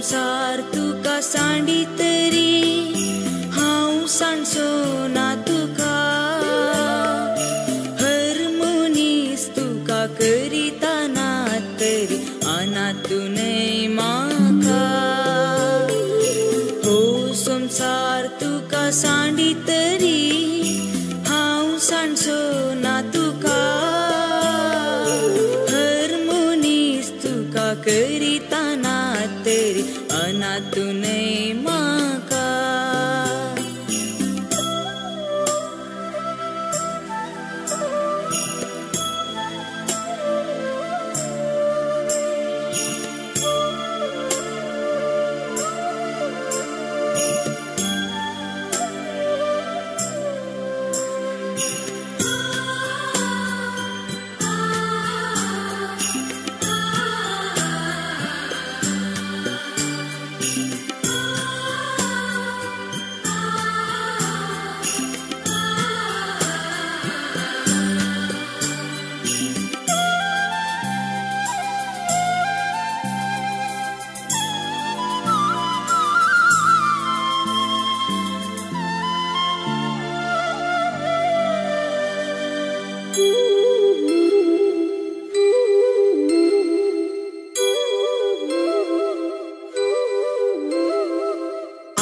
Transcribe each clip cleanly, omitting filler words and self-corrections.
संसार तुका सांडी तरी हांव सांडचो ना तुका। हर मनीस तुका करिता ना तरी अनातूनय म्हाका। हो संसार तुका सांडी तरी हांव सांडचो ना तुका। हर मनीस तुका करिता ना तरी अनातूनय म्हाका।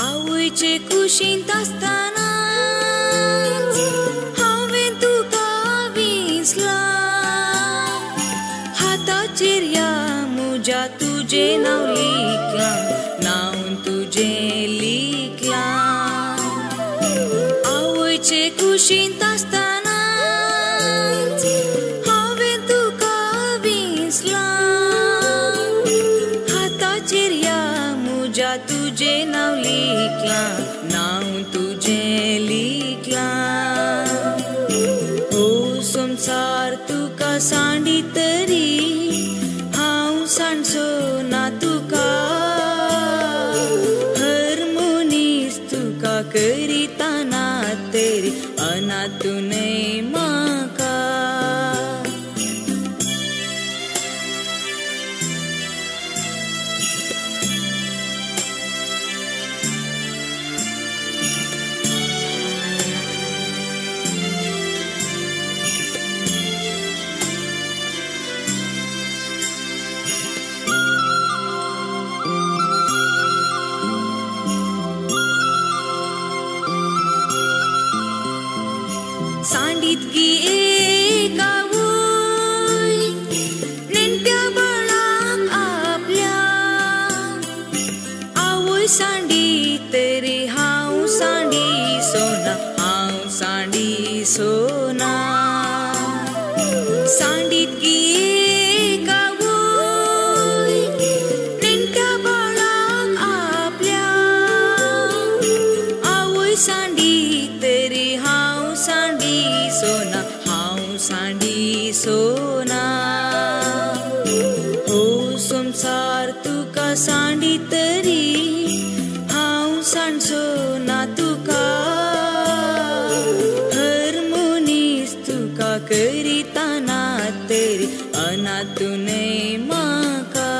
आवयचे कुशींत आसतना हांवें तुका विसलां। हाताचेर ह्या म्हज्या तुजें नांव लिखलां, नांव तुजें लिखलां। आवयचे कुशींत आसतना हांवें तुका विसलां। हाताचेर ह्या म्हज्या तुजें नांव लिखलां, नांव तुजें लिखलां। हो संसार तुका सांडी तरी हांव सांडचो ना तुका। हर मनीस तुका करिता ना तरी अनातूनय म्हाका। सांडीत गी एक आवय नेणट्या बाळाक आपल्या। आवय सांडी तरी हांव सांडी सोना, हांव सांडी सोना। सांडीत गी एक आवय नेणट्या बाळाक आपल्या। आवय सांडी तरी हांव सांडी सोना, हांव सांडी सोना। हो संसार तुका सांडी तरी हांव सांडचो ना तुका। हर मनीस तुका करिता ना तरी अनातूनय म्हाका।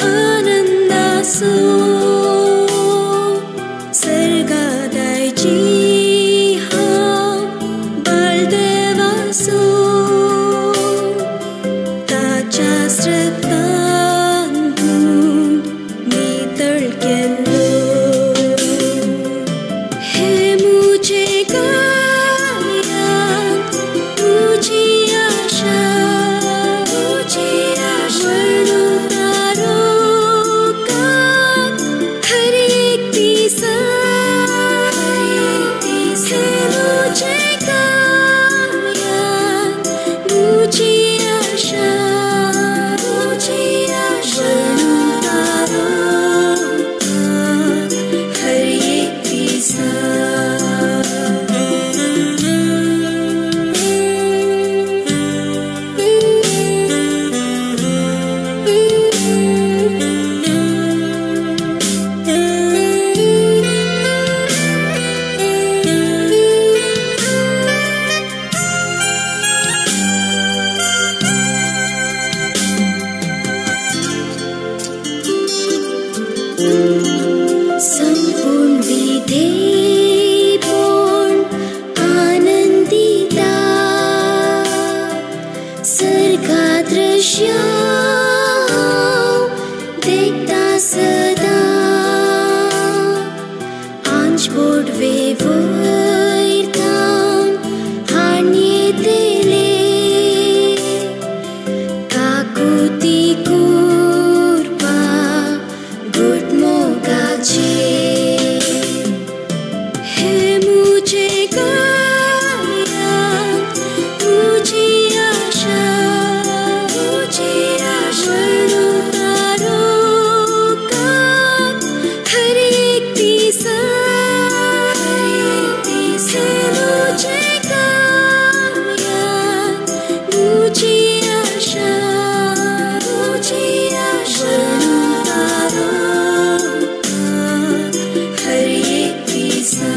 Anandaso, Sargadai. मुझे गायन मुझी आशा मुझी आशा हर एक दिसा। संपूर्ण विधेयपण आनंदिता सर्गा दृश्य देखता सदा आंच बोडवे वयरथावन हाणयेतले काकुती कुरपा गुटमोगाचे। हे मुझे गायन मुझी आशा मुझी आशा तारो का हर एक दिसा हर एक दिसा। मुझे गायन मुझी आशा मुझी आशा तारो हर एक दिसा।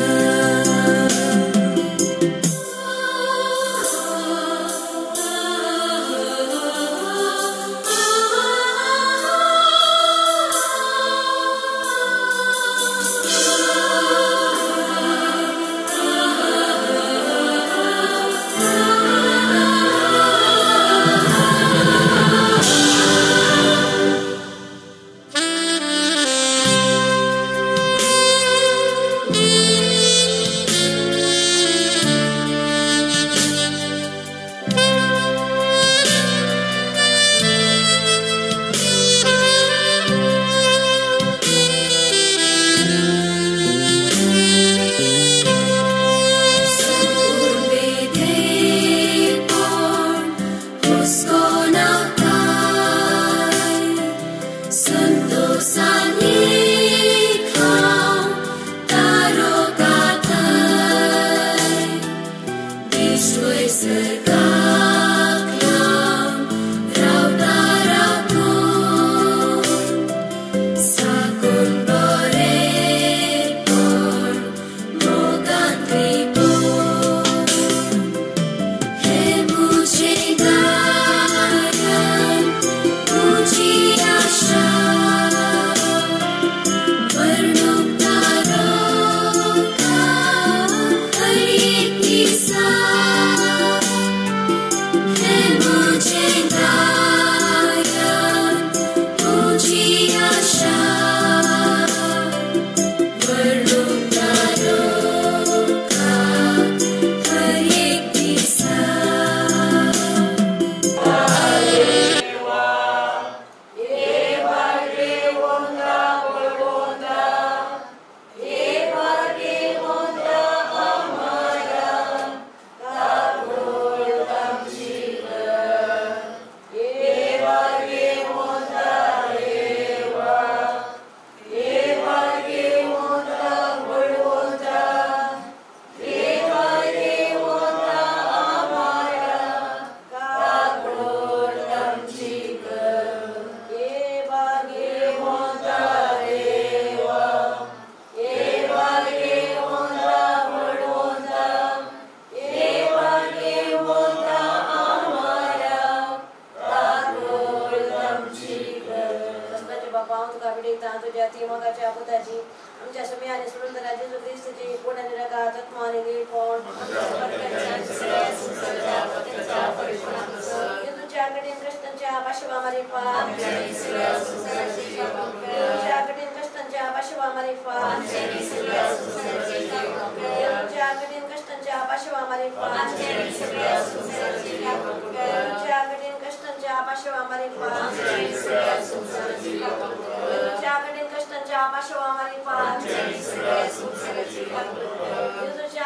कश्टांच्या पाशवा मारिफात जेजूच्या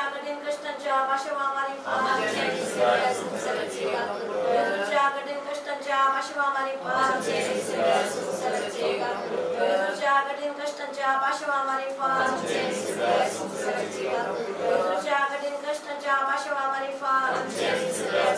कठीण कष्टांच्या पाशवा मारिफात जेजूच्या कठीण कष्टांच्या पाशवा मारिफात जेजूच्या कठीण कष्टांच्या पाशवा मारिफात जेजूच्या कठीण कष्टांच्या पाशवा मारिफात जेजूच्या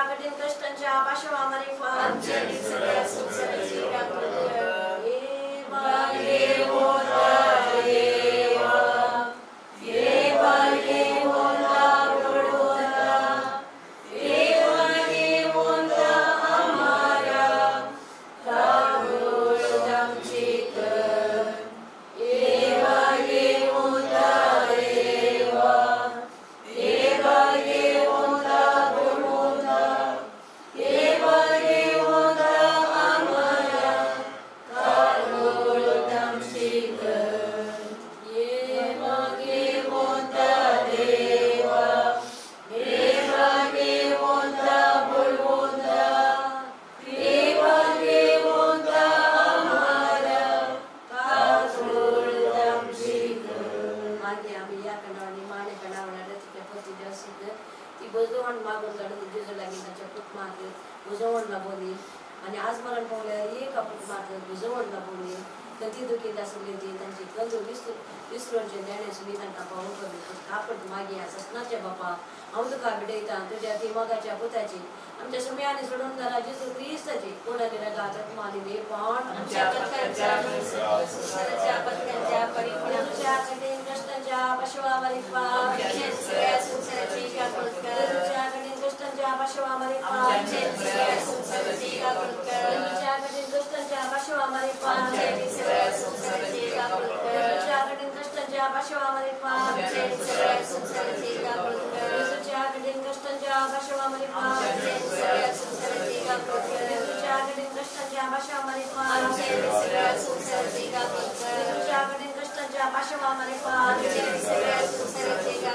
कठीण कष्टांच्या पाशवा मारिफात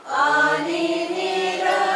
Ani nira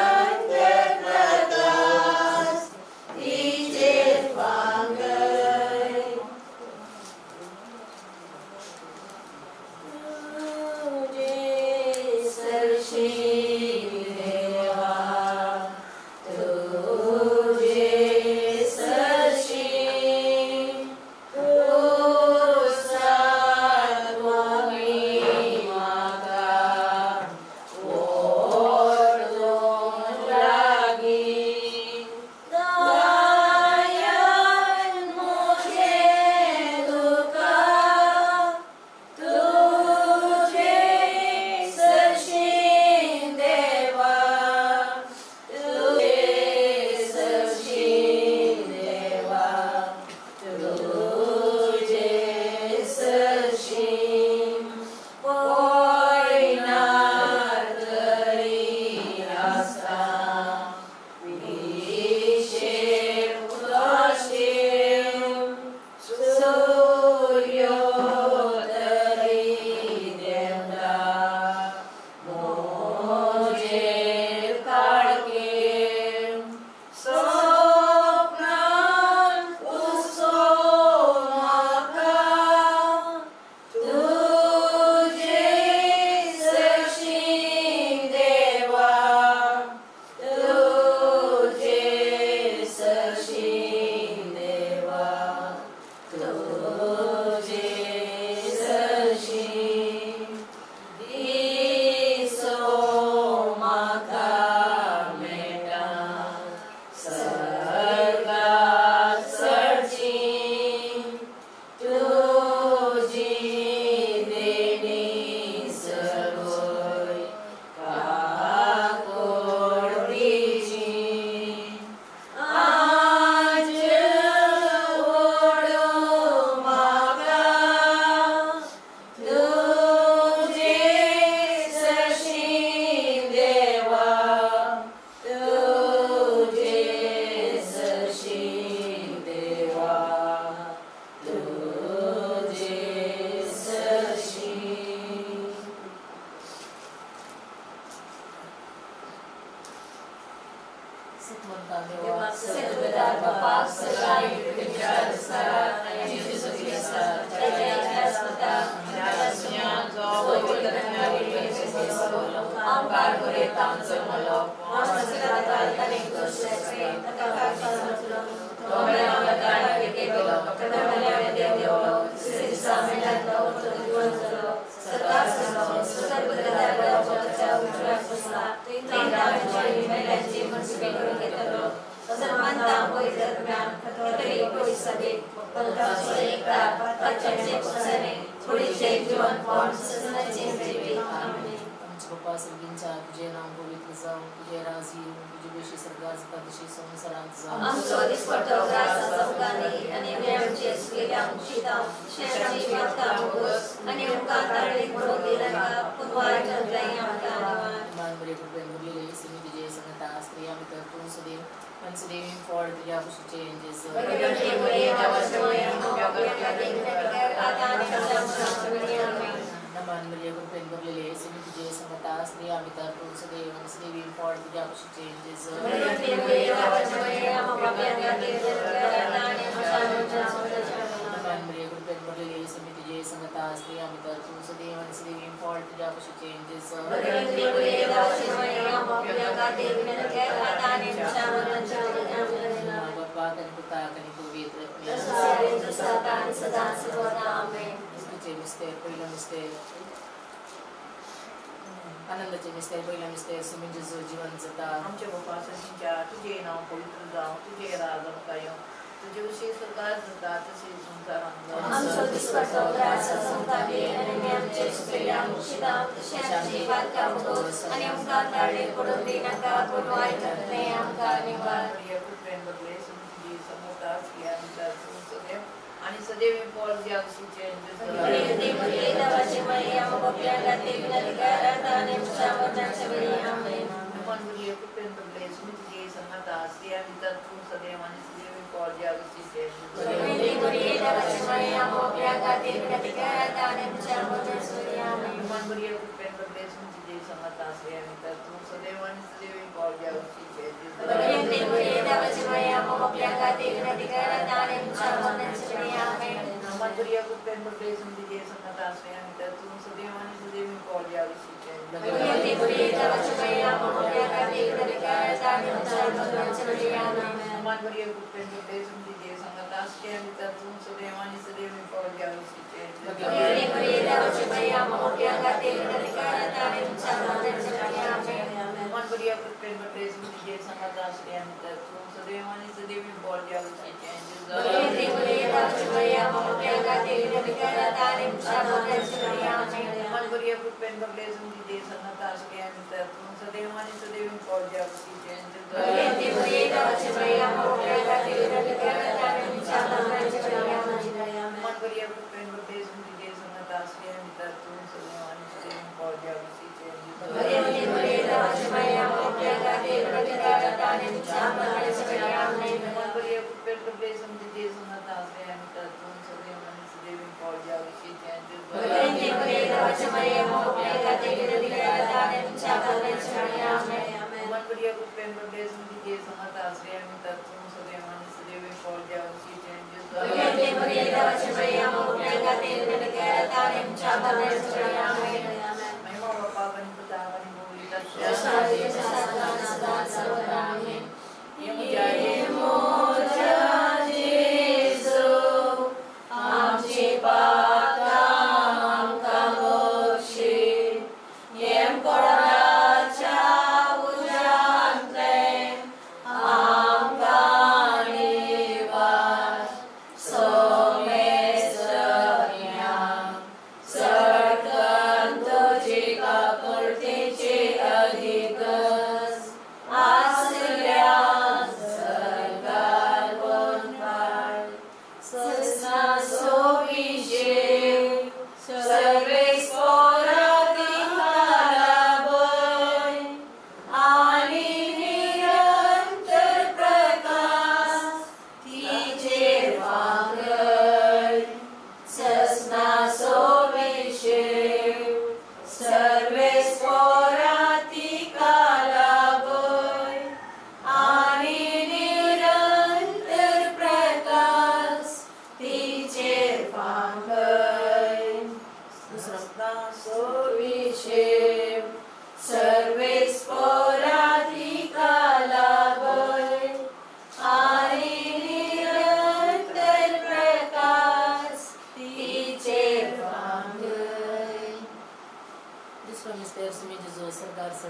Serta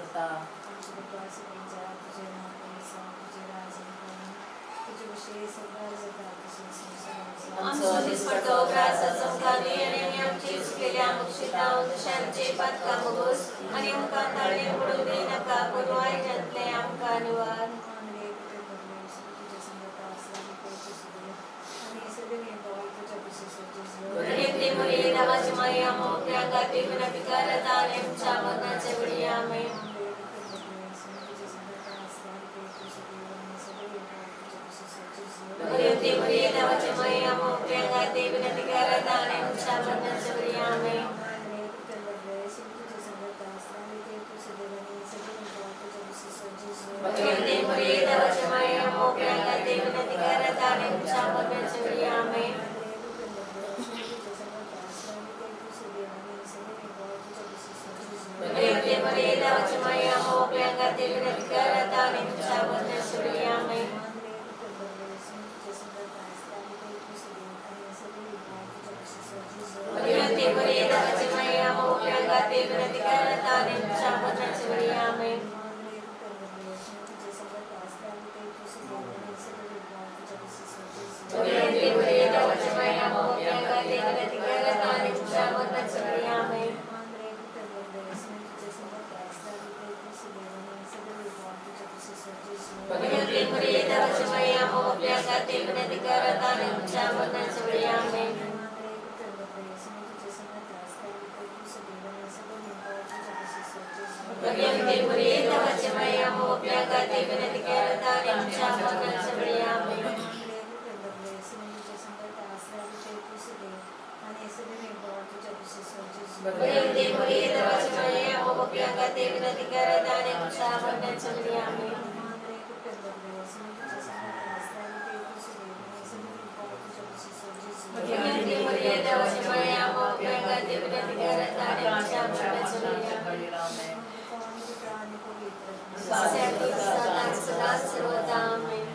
दिसपडटा. आमचो दिसपडतो ग्रासाचो आमकां दी आनी आमची चुकलेल्या बक्षितां तशें आमचे पातकां भोगोस आनी आमकां ताळणे पडूं दी नाका पूण वायटांतलें आमकां निवार. भगवती मुरली देवाची माया मोकळ्या खातीर विनंती करता आनी आमच्या मरणाच्या वेळी. आमेन. भगवती मुरली देवाची माया मोकळ्या खातीर विनंती करता आनी आमच्या मरणाच्या वेळी. आमेन. भगवती मुरली देवाची माया मोकळ्या खातीर विनंती करता आनी आमच्या मरणाच्या वेळी. आमेन. भगवती मुरली देवाची माया मोकळ्या खातीर विनंती करता आनी आमच्या मरणाच्या वेळी. आमेन. भगवती मुरली देवाची माया मोकळ्या खातीर विनंती करता आनी आमच्या मरणाच्या वेळी. आमेन. भगवती मुरली देवाची माया मोकळ्या खातीर विनंती करता आनी आमच्या मरणाच्या वेळी. आमेन. भगवती मुरली देवाची माया मोकळ्या खातीर विनंती करता आनी आमच्या मरणाच्या वेळी. आमेन. भगवती मुरली देवाची माया मोकळ्या खातीर विनंती करता आनी आमच्या मरणाच्या वेळी. आमेन. भगवती मुरली देवाची माया मोकळ्या खातीर विनंती करता आनी आमच्या मरणाच्या वेळी. आमेन. भगवती मुरली देवाची माया मोकळ्या खातीर विनंती करता आनी आमच्या मरणाच्या वेळी. आमेन. सदा सर्वदा. आमेन.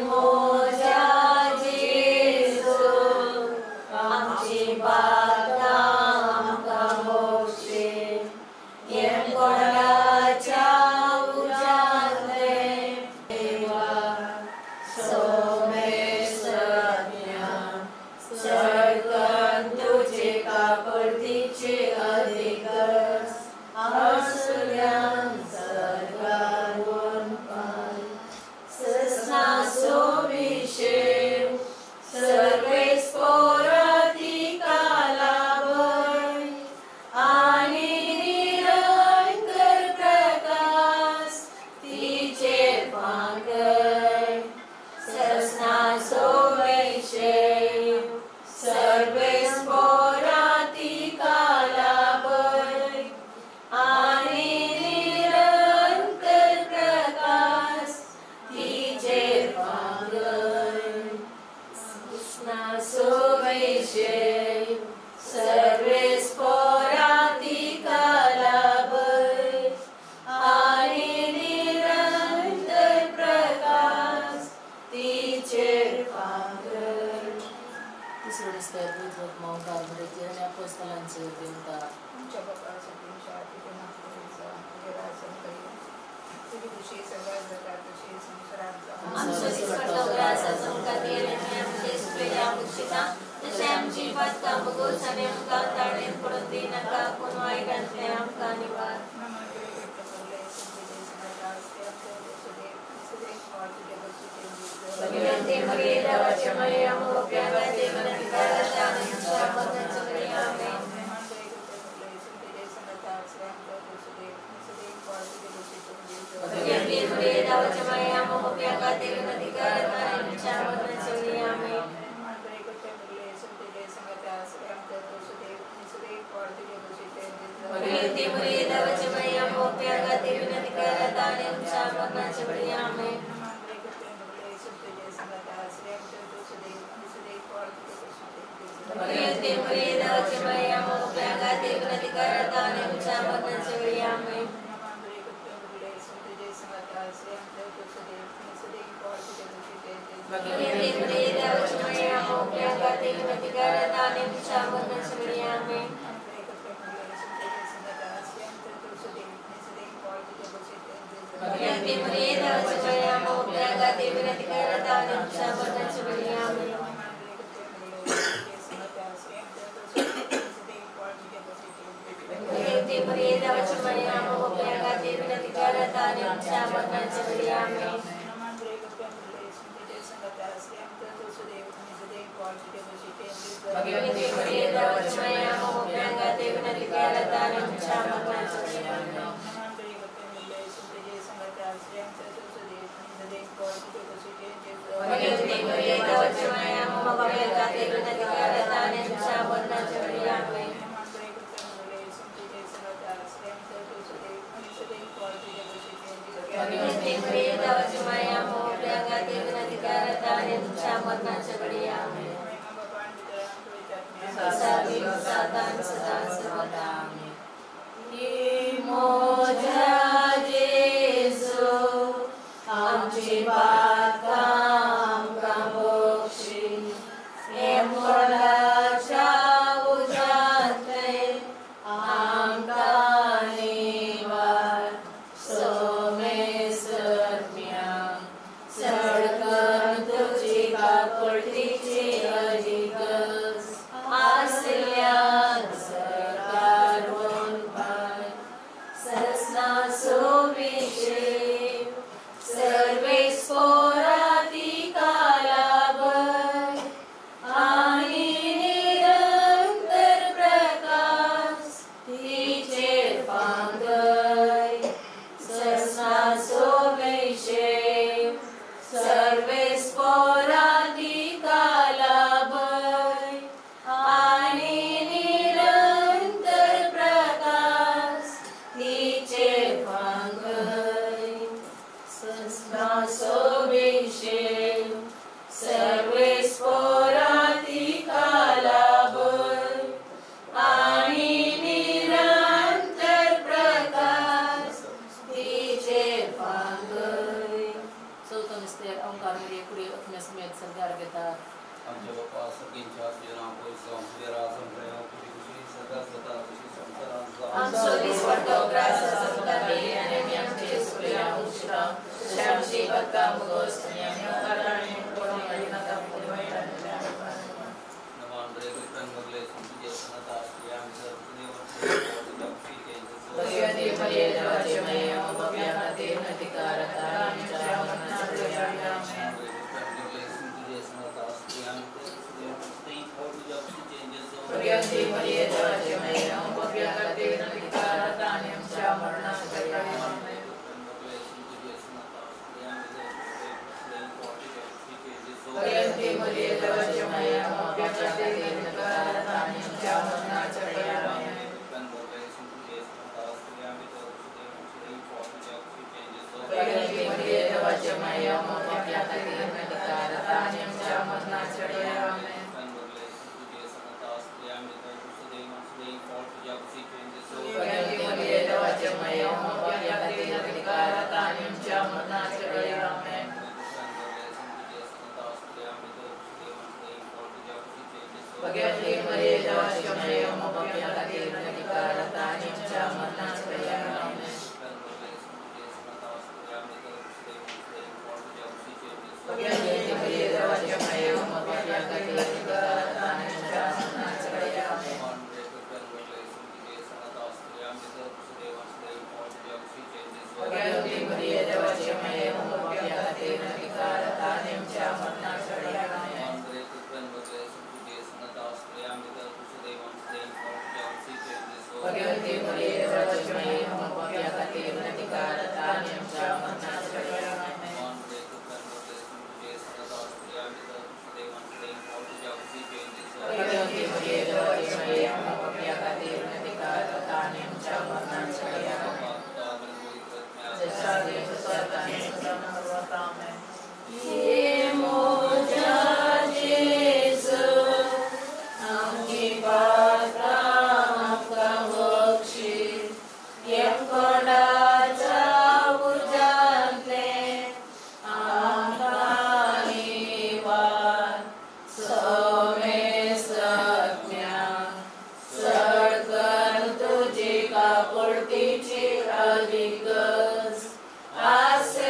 म्हज्या जेजू आमची पातकां आमकां भोगशी, येमकोंडाच्या उज्यांतलें देवा सोमेस्तज्ञा चडकन तुजे कापडतीचे अधिकार आसल्यान सर्गारून ससनासो विशेव सर्वेस पोराती कालावय आनी निरंतर प्रकाश तिचे पांगय. ससनासो विशेव सर्वेस पोराती कालावय आनी निरंतर प्रकाश तिचे पांगय. ससनासो विशेव सर्वेस पोराती कालावय आनी निरंतर प्रकाश तिचे पांगय. तिसरो दिसता मावंट कार्मेलीचे आनी अपोस्तलांचे देवता. आमच्या बापासाठी तुझे नाव तुझे राजन करी तुझी खुशी सगळ्या जगात तशी संसारात जावं. आमचो दिसपडतो ग्रास आमकां दी आनी आमचे चुकलेल्या बक्षितां तशें आमची पातकां भोगोस आनी आमकां ताळणेंत पडूं दी नाका पूण वायटांतलें आमकां निवार. भगवती मुरली देवाची माया मोकळ्या खातीर विनंती करता आनी आमच्या मरणाच्या वेळी. आमेन. भगवती मुरली देवाची माया मोकळ्या खातीर विनंती करता आनी आमच्या मरणाच्या वेळी. आमेन. भगवती मुरली देवाची माया मोकळ्या खातीर विनंती करता आनी आमच्या मरणाच्या वेळी. आमेन. भगवती मुरली देवाची माया मोकळ्या खातीर विनंती करता आनी आमच्या मरणाच्या वेळी. आमेन. भगवती मुरली देवाची माया मोकळ्या खातीर विनंती करता आनी आमच्या मरणाच्या वेळी. आमेन. भगवती मरिये देवाची माया मोगल्या खातीर विनंती करता आनी आमच्या मरणाच्या वेळी आमेन. भगवती मरिये देवाची माया मोगल्या खातीर विनंती करता आनी आमच्या मरणाच्या वेळी आमेन. भगवती मरिये देवाची माया मोगल्या खातीर विनंती करता आनी आमच्या मरणाच्या वेळी आमेन. भगवती मरिये देवाची माया मोगल्या खातीर विनंती करता आनी आमच्या मरणाच्या वेळी आमेन. भगवती मरिये देवाची माया मोगल्या खातीर विनंती करता आनी आमच्या मरणाच्या वेळी आमेन. सातान सदा सर्वदा आमेन. मोज्या जेजू आमची पातकां आमकां बक्षी, हेमोडाच्या उज्यांतलें आमकां निवार. सोमेसत्म्या चडकन तुजी काकुळटीची अधिकच आसल्यान सरकार पाय ससना सोबिशे सर्वेस पोराती कालाबर आणि निरंतर प्रकाश तिचेर पांगय. ससना सोबिशे सर्वेस पोराती कालाबर आणि निरंतर प्रकाश तिचेर पांगय. ससना सोबिशे सर्वेस पोराती कालाबर आणि निरंतर प्रकाश तिचेर पांगय. चवथो मिस्तेर ओंकार मरिये कुडी आत्म्या समेत सरदार घेतात. आमच्या बापा सर्गींच्या तुजें नांव पयस जावं, तुजें राज आमकां येवं, तुजी खुशी सदां जाता तशी संवसारांत जावं. आमचो दिसपट्टो ग्रास आमकां दी आनी आमी आमचे सुकल्या उशिरा तशें आमची पत्ता मुगोस आनी आमी अपराधांनी पडूंक घालिनाका पूण वायटांतल्यान आमकां वाटाय. नमान बरें कृपन बगले तुजें सनत आसली आमी सर तुजें भगवती मरिये देवाची माया मोगल्या खातीर विनंती करता आनी आमच्या मरणाच्या वेळी आमेन. भगवती मरिये देवाची माया मोगल्या खातीर विनंती करता आनी आमच्या मरणाच्या वेळी आमेन. भगवती मरिये देवाची माया मोगल्या खातीर विनंती करता आनी आमच्या मरणाच्या वेळी आमेन. भगवती मरिये देवाची माया मोगल्या खातीर विनंती करता आनी आमच्या मरणाच्या वेळी आमेन. भगवती मरिये देवाची माया मोगल्या खातीर विनंती करता आनी आमच्या मरणाच्या वेळी आमेन. भगवती मरिये देवाची माया मोगल्या खातीर विनंती करता आनी आमच्या मरणाच्या वेळी आमेन. भगवती मरिये देवाची माया मोगल्या खातीर विनंती करता आनी आमच्या मरणाच्या वेळी आमेन. भगवती मरिये देवाची माया मोगल्या खातीर विनंती करता आनी आमच्या मरणाच्या वेळी आमेन. भगवती मरिये देवाची माया मोगल्या खातीर विनंती करता आनी आमच्या मरणाच्या वेळी आमेन. भगवती मरिये देवाची माया मोगल्या खातीर विनंती करता आनी आमच्या मरणाच्या वेळी आमेन. जशा हे मोज्या जेजू आमची पातकां आमकां बक्षी, यमकोंडाच्या उज्यांतलें आमकां निवार. सोमेसत्म्या चडकन तुजी काकुळटीची अधिकच आसल्यान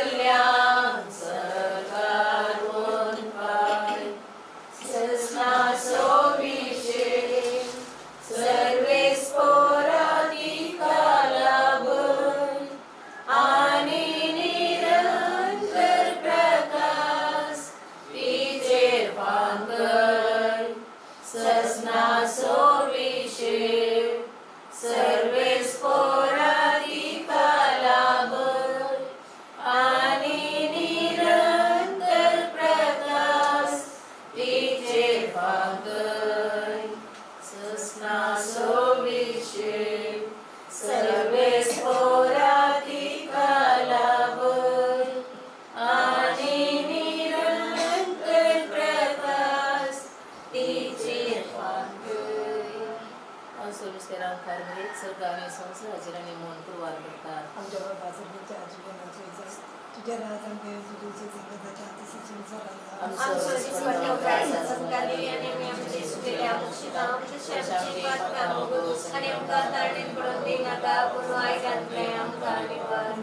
आमचो दिसपट्टो ग्रास आमकां दी आनी आमी आमचे चुकिल्ल्या बक्षितां तशें आमची पातकां भोगूस आनी आमकां ताळणेंत पडून दिनाका पूण वायटांतलें आमकां निवार.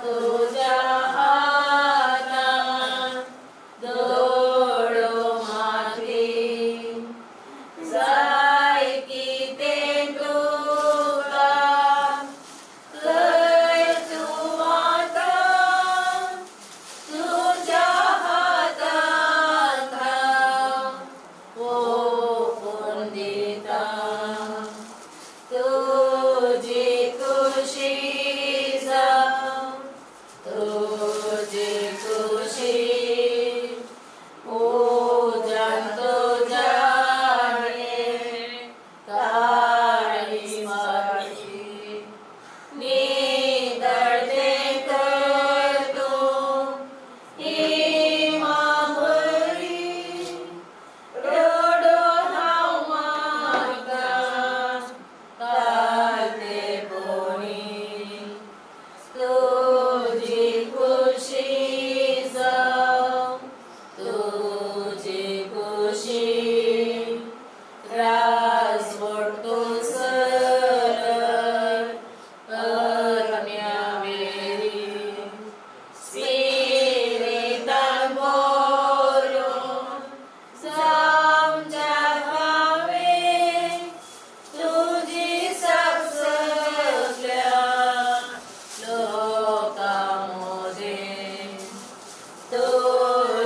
तुझ्या हातान दोळो माती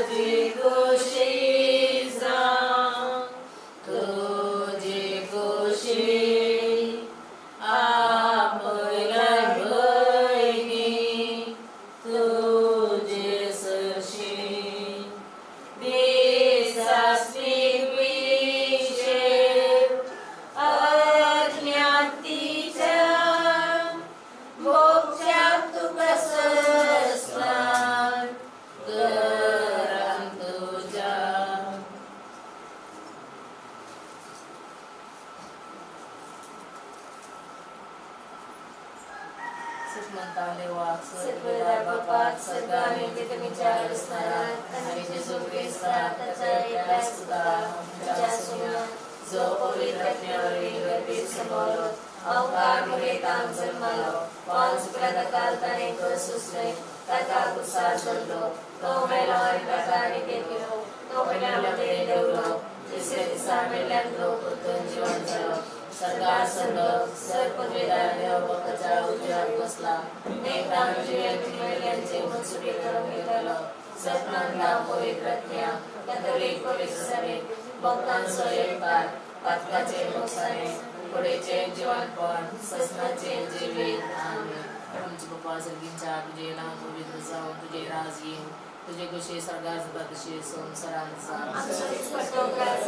तुजी खुशी जावं तुजी खुशी आपल्या भयणी तुजे सरशी दिसास्मिक विशेव अज्ञातीच्या मोक्षाक तुका सस्नान घरान तुज्या. सुखमंता देवाक सर्वदा बापाक सर्गाने तुमच्या स्मरणात आणि जेजू क्रिस्ताक ताच्या एकल्याच पुताक आमच्या सुम्या जो पवित्र आत्म्यावरवीं गर्भीत समवलो अवकार मुरेतांक जल्मालो पावस उपरांत ताणें सोंसलें ताका कुसार चल्लो तो मेलो आनी ताका नितें केलो तो मेल्या मदें देंवलो तिसऱ्या दिसा मेल्ल्यान तो परतून जिवन जालो सरकार सरलो सर पदवेदार देव बापाच्या उजव्याक बसला नेतांक जिव्यांची मेल्ल्यांचे मनसुबे करूंक येतलो सपनांतला पवित्र आत्म्या कॅथोलीक पवित्र सभेक भक्तांचो एककार पातकाचे मोक्षाने फुडेचें जिवनपण ससनाचें जिवीत. आमेन. आमचे बापा सर्गींच्या तुजें नांव पवित्र जावं तुजें राज येवं तुजे खुशी स्वर्गार जाता तशी संवसारांत जावं. आमचो दिसपट्टो ग्रास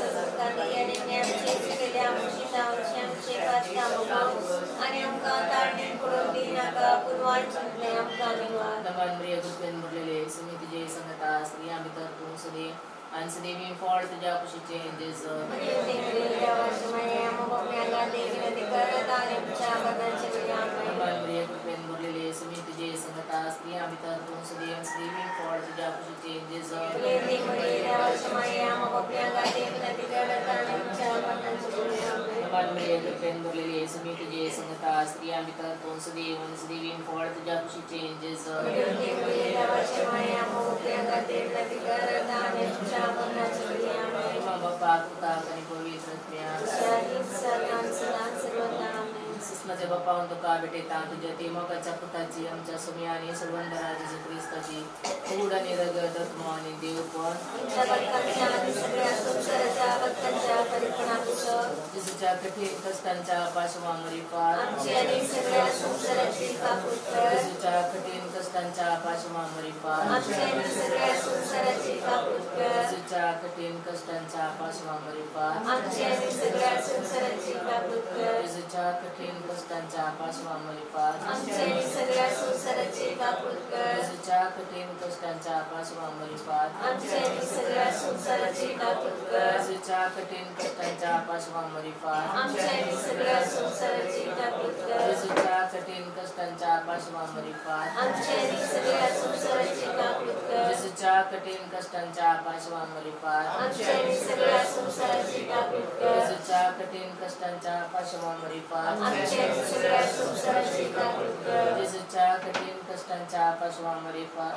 आनी आमचे चुकिल्ले आमची नांवचे आमचे पातकां भोगोवं आनी आमकां ताळणेन पडूंक दिनाका पूण वांचूंतलें आमकां निवार. नवान प्रिय कृपेन भरलेले सुमी तुजे संगता स्त्रियां भितर तूं सदैव आनी सदैवी फळ तुज्या कुशीचें जेजू. नवान प्रिय कृपेन भरलेले सुमी तुजे संगता स्त्रियां भितर तूं सदैव आनी सदैवी फळ तुज्या कुशीचें जेजू. नवान प्रिय कृपेन भरलेले सुमी तुजे संगता स्त्रियां भितर तूं सदैव आनी सदैवी फळ तुज्या कुशीचें जेजू. बापा पुताक आनी पवित्र आत्म्याक. सुस्माच्या बापा हांव तुका भेटयता तुज्या ती मोगाच्या पुताची आमच्या सुम्या आनी सर्वंदरा जेजू क्रिस्ताची कूड आनी रगत आत्मो आनी देवपण जेजूच्या कठीण कश्टांच्या पार्श्वभूमीपार जेजूच्या कठीण कश्टांच्या पार्श्वभूमीपार जेजूच्या कठीण कश्टांच्या पार्श्वभूमीपार जेजूच्या कठीण कश्टांच्या पार्श्वभूमीपार जेजूच्या कठीण कश्टांच्या पार्श्वभूमीपार जेजूच्या कठीण कश्टांच्या पार्श्वभूमीपार जेजूच्या कठीण कश्टांच्या पार्श्वभूमीपार जेजूच्या कठीण कश्टांच्या पार्श्वभूमीपार जेजूच्या कठीण कश्टांच्या पार्श्वभूमीपार जेजूच्या कठीण कश्टांच्या पार्श्वभूमीपार.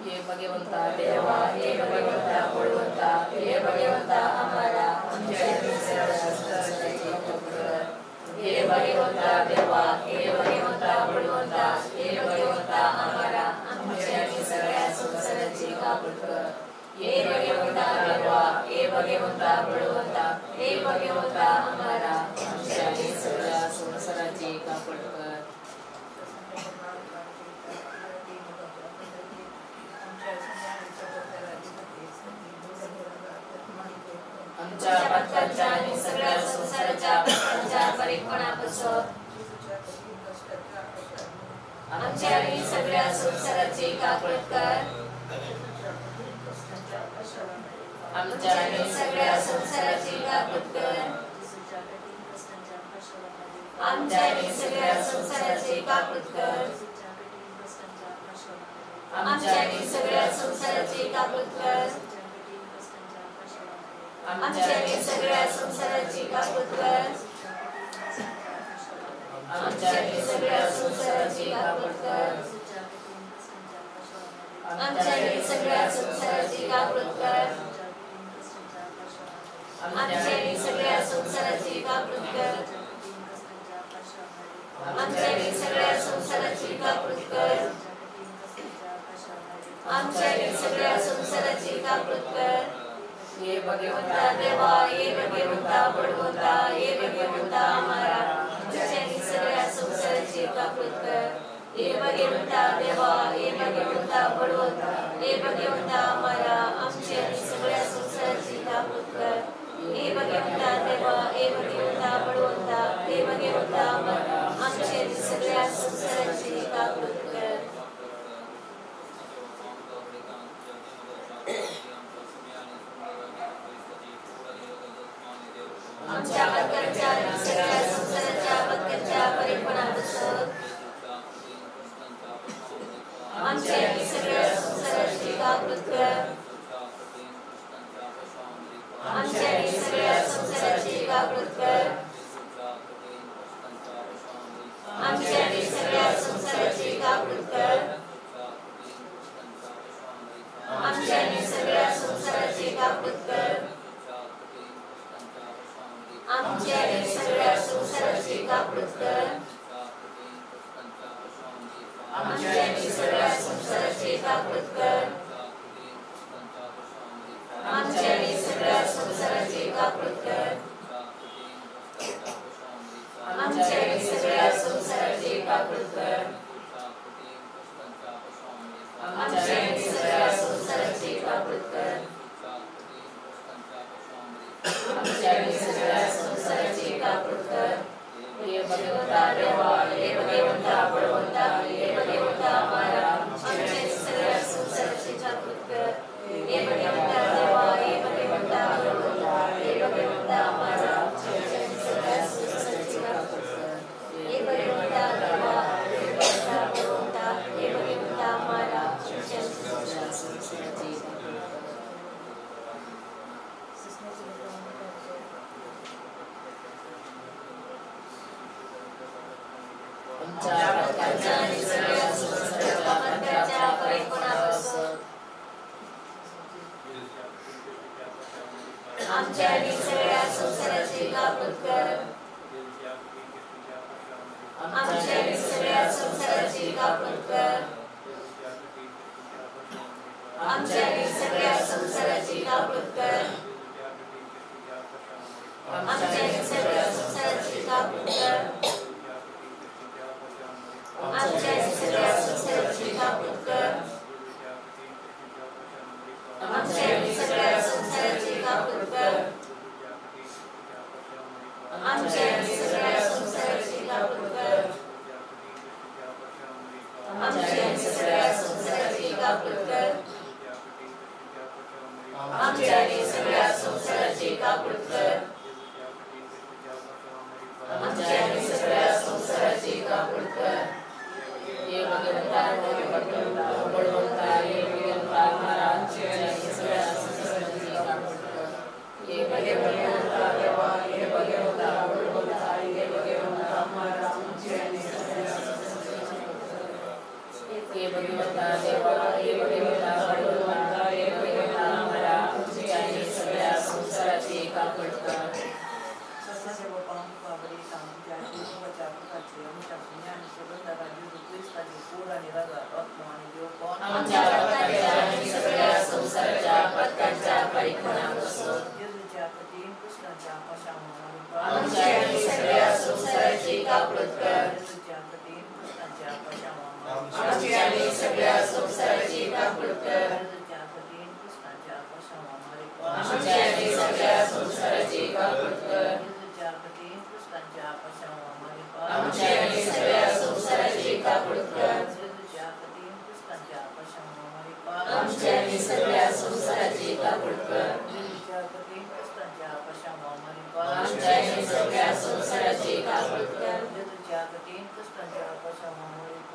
हे भगवंता देवा, हे भगवंता बळवंता, हे भगवंता आमारा आमच्या संसाराची कर. हे भगवंता देवा, हे भगवंता बळवंता, हे भगवंता आमारा आमच्या सगळ्या संसाराची काकूट कर. हे भगवंता देवा, हे भगवंता बळवंता, हे भगवंता आमारा आमच्या सगळ्या संसाराची काकूट कर. आमच्या पातकांच्या आणि सगळ्या संसाराच्या पातकांच्या परीपणापासून आमच्या आणि सगळ्या संसाराची काकूट कर. आमच्या आणि सगळ्या संसाराची काकूट कर. आमच्या आणि सगळ्या संसाराची काकूट कर. आमच्या आणि सगळ्या संसाराची काकूट कर. आमच्या आणि सगळ्या संसाराची काकूट कर. आमच्या आणि सगळ्या संसाराची काकूट कर. आमच्या आणि सगळ्या संसाराची काकूट कर. आमच्या आणि सगळ्या संसाराची काकूट कर. आमच्या आणि सगळ्या संसाराची काकूट कर. आमच्या आनी सगळ्या संवसाराची काकळूत कर. ये भगवंता देवा, ये भगवंता बळवंता, ये भगवंता मारा, आमच्या आनी सगळ्या संवसाराची काकळूत कर. ये भगवंता देवा, ये भगवंता बळवंता, ये भगवंता मारा, आमच्या आनी सगळ्या संवसाराची काकळूत कर. ये भगवंता देवा, ये भगवंता बळवंता, ये भगवंता मारा, आमच्या आनी सगळ्या संवसाराची काकळूत कर. आमच्या पत्करच्या आणि सगळ्या संसाराच्या पत्करच्या परिपणापासून आमच्या आणि सगळ्या संसाराची काकळूत कर. आमच्या आणि सगळ्या संसाराची काकळूत कर. आमच्या आणि सगळ्या संसाराची काकळूत कर. आमच्या आणि सगळ्या संसाराची काकळूत कर. आमच्या आणि सगळ्या संसाराची काकळूत कर. आमच्या आणि सगळ्या संसाराची काकळूत कर. आमच्या आणि सगळ्या संसाराची काकळूत कर. आमच्या आणि सगळ्या संसाराची काकळूत कर. आमच्या आणि सगळ्या संसाराची काकळूत कर. आमच्या आणि सगळ्या संसाराची काकळूत कर. ये भगवंता देवा, ये भगवंता बळवंता, ये भगवंता मारा, आमच्या सगळ्या संसाराची काकळूत कर. ये भगवंता देवा, ये भगवंता बळवंता, ये भगवंता मारा, आमच्या सगळ्या संसाराची काकळूत कर. ये भगवंता देवा, ये भगवंता बळवंता, ये भगवंता मारा, आमच्या सगळ्या संसाराची काकळूत कर. आमच्या पत्करच्या आणि सगळ्या संसाराच्या पत्करच्या परिपणापासून आमच्या आणि सगळ्या संसाराची काकळूत कर. आमच्या आणि सगळ्या संसाराची काकळूत कर. आमच्या आणि सगळ्या संसाराची काकळूत कर. आमच्या आणि सगळ्या संसाराची काकळूत कर. आमच्या आणि सगळ्या संसाराची काकळूत कर. आमच्या आणि सगळ्या संसाराची काकळूत कर. आमच्या आणि सगळ्या संसाराची काकळूत कर. आमच्या आणि सगळ्या संसाराची काकळूत कर. आमच्या आणि सगळ्या संसाराची काकळूत कर. आमच्या आणि सगळ्या संसाराची काकळूत कर. ये भगवंता बळवंता, ये भगवंता मारा, आमच्या आणि सगळ्या संसाराची काकळूत कर. ये भगवंता देवा, ये भगवंता बळवंता, ये भगवंता मारा, आमच्या आणि सगळ्या संसाराची काकळूत कर. ये भगवंता देवा, ये भगवंता बळवंता, ये भगवंता मारा, आमच्या आणि सगळ्या संसाराची काकळूत कर. आमच्या पत्करच्या आणि सगळ्या संसाराच्या पत्करच्या परिपणापासून आमच्या आणि सगळ्या संसाराची काकळूत कर. आमच्या आणि सगळ्या संसाराची काकळूत कर. आमच्या आणि सगळ्या संसाराची काकळूत कर. आमच्या आणि सगळ्या संसाराची काकळूत कर. आमच्या आणि सगळ्या संसाराची काकळूत कर. आमच्या आणि सगळ्या संसाराची काकळूत कर.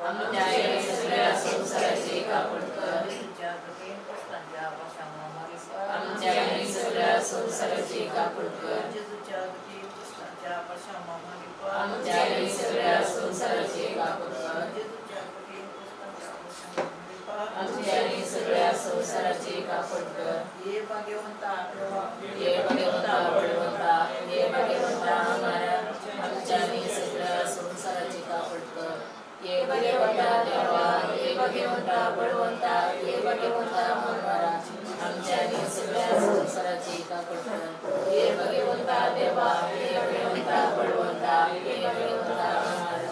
आमच्या आणि सगळ्या संसाराची काकळूत कर. आमच्या आणि सगळ्या संसाराची काकळूत कर. आमच्या आणि सगळ्या संसाराची काकळूत कर. आमच्या आणि सगळ्या संसाराची काकळूत कर. ये भगवंता ये भगवंता बळवंता, ये भगवंता मारा, आमच्या आणि सगळ्या संसाराची काकळूत कर. ये भगवंता देवा, ये भगवंता बळवंता, ये भगवंता मनोहरा, आमच्या आनी सगळ्या संवसाराची काकूट कर. हे भगवंता देवा, हे भगवंता बळवंता, हे भगवंता मनोहरा.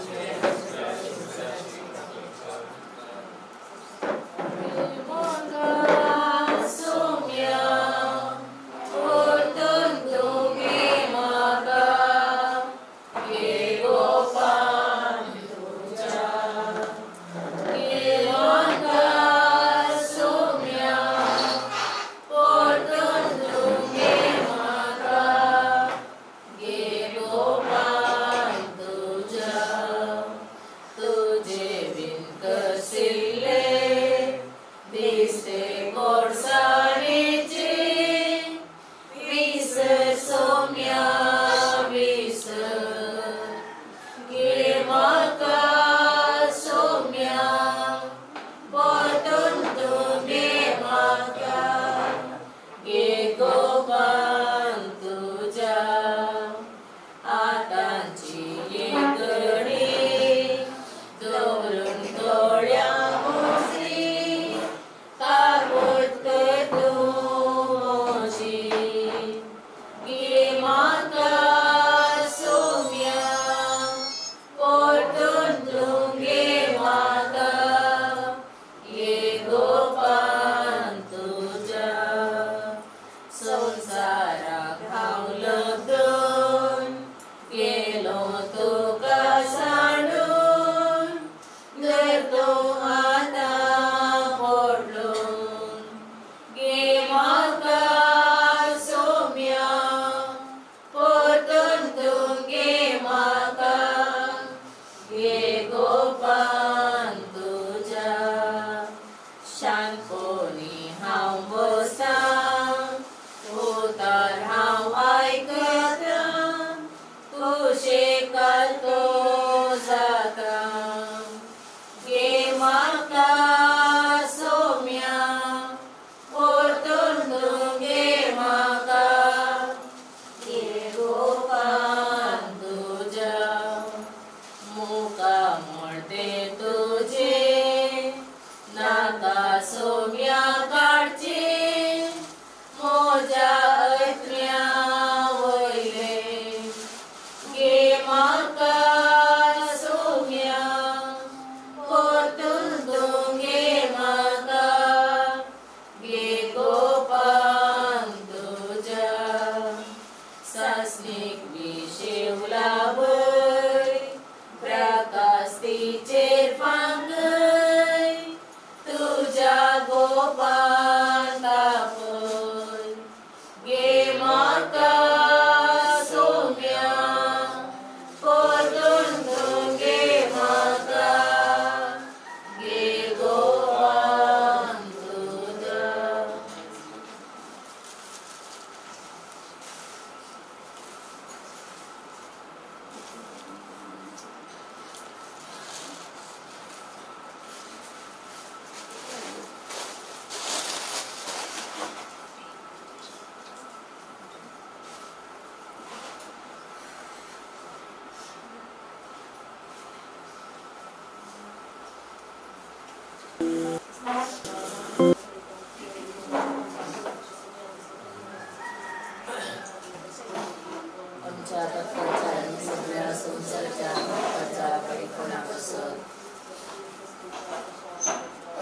आमच्या भक्ताच्या आणि सगळ्या संसाराच्या भक्ताचा परिपूर्णापासून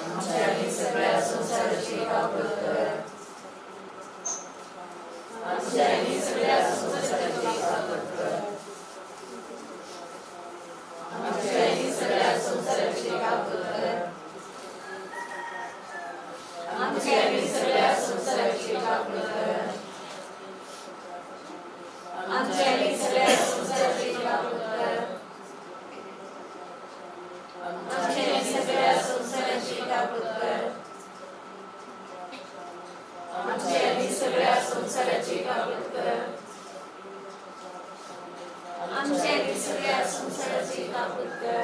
आमच्या आणि सगळ्या संसाराची काकूट कर. आमच्या आणि सगळ्या संसाराची काकूट कर. आमच्या आणि सगळ्या संसाराची काकूट कर. आमच्या आणि सगळ्या संसाराची काकूट कर. आमच्या आणि सगळ्या संसाराची काकूट कर. आमच्या आणि सगळ्या संसाराची काकूट कर. आमच्या आणि सगळ्या संसाराची काकूट कर. आमच्या आणि सगळ्या संसाराची काकूट कर.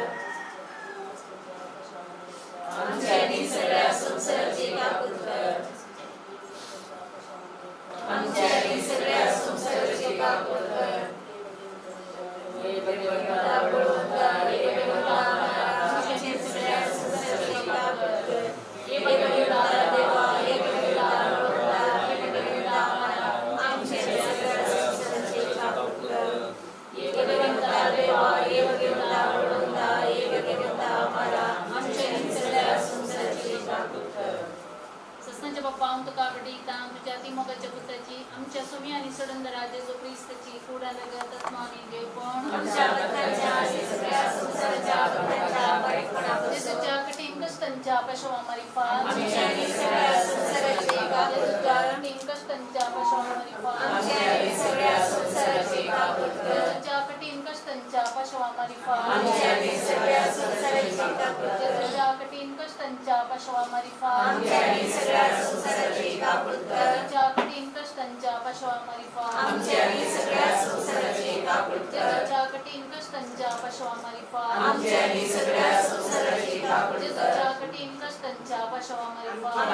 आमच्या आणि सगळ्या संसाराची काकूट कर. आमच्या आणि सगळ्या संसाराची काकूट कर. हे भगवंता बळवंता, हे भगवंता आमच्या सगळ्या संसाराची काकूट कर. हे भगवंता ससनाच्या बाप्पा हांव तुका भेटयता तुज्या अतिमोगाच्या पुताची आमच्या सुमी आनी सडंदरा जेजू क्रिस्ताची कूड रगत आत्मा आनी देवपण जेजूच्या कठीण कश्टांच्या पाशवा मारिफात जेजूच्या कठीण कश्टांच्या पाशवा मारिफात जेजूच्या कठीण कश्टांच्या पाशवा मारिफात जेजूच्या कठीण कश्टांच्या पाशवा मारिफात जेजूच्या कठीण कश्टांच्या पाशवा मारिफात जेजूच्या कठीण कश्टांच्या पाशवा मारिफात जेजूच्या कठीण कश्टांच्या पाशवा मारिफात जेजूच्या कठीण कश्टांच्या पाशवा मारिफात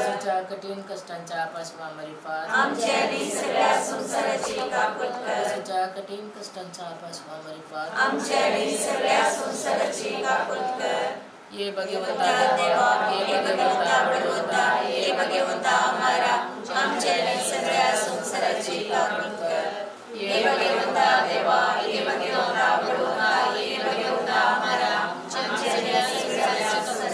जेजूच्या कठीण कश्टांच्या पाशवा मारिफात जेजूच्या कठीण कश्टांच्या पाशवा मारिफात हे भगवंता देवा भगवंता भगवंता हे भगवंता अमरा आमच्या सगळ्या संसाराची काकूट कर. हे भगवंता देवा हे भगवंता भगवंता हे भगवंता अमरा आमच्या सगळ्या संसाराची काकूट कर.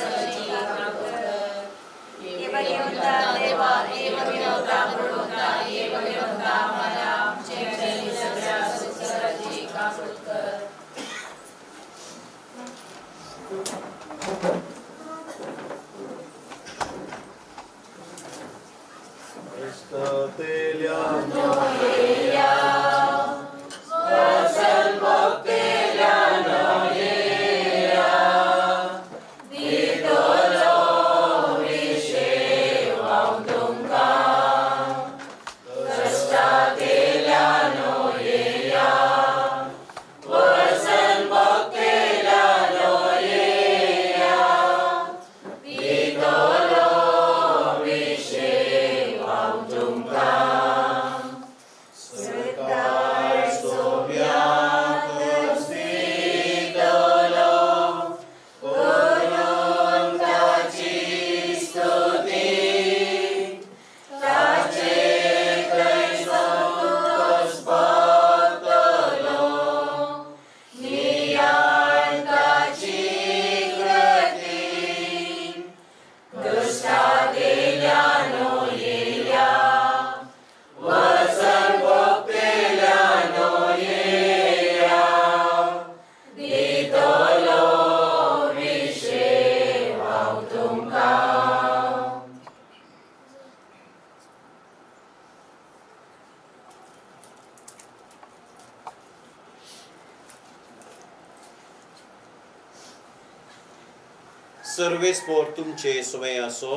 हे भगवंता देवा भगवंता भगवंता हे भगवंता अमरा आमच्या सगळ्या संसाराची काकूट कर. Dito lo सर्वेस्पोर तुमचे सुवे आसो.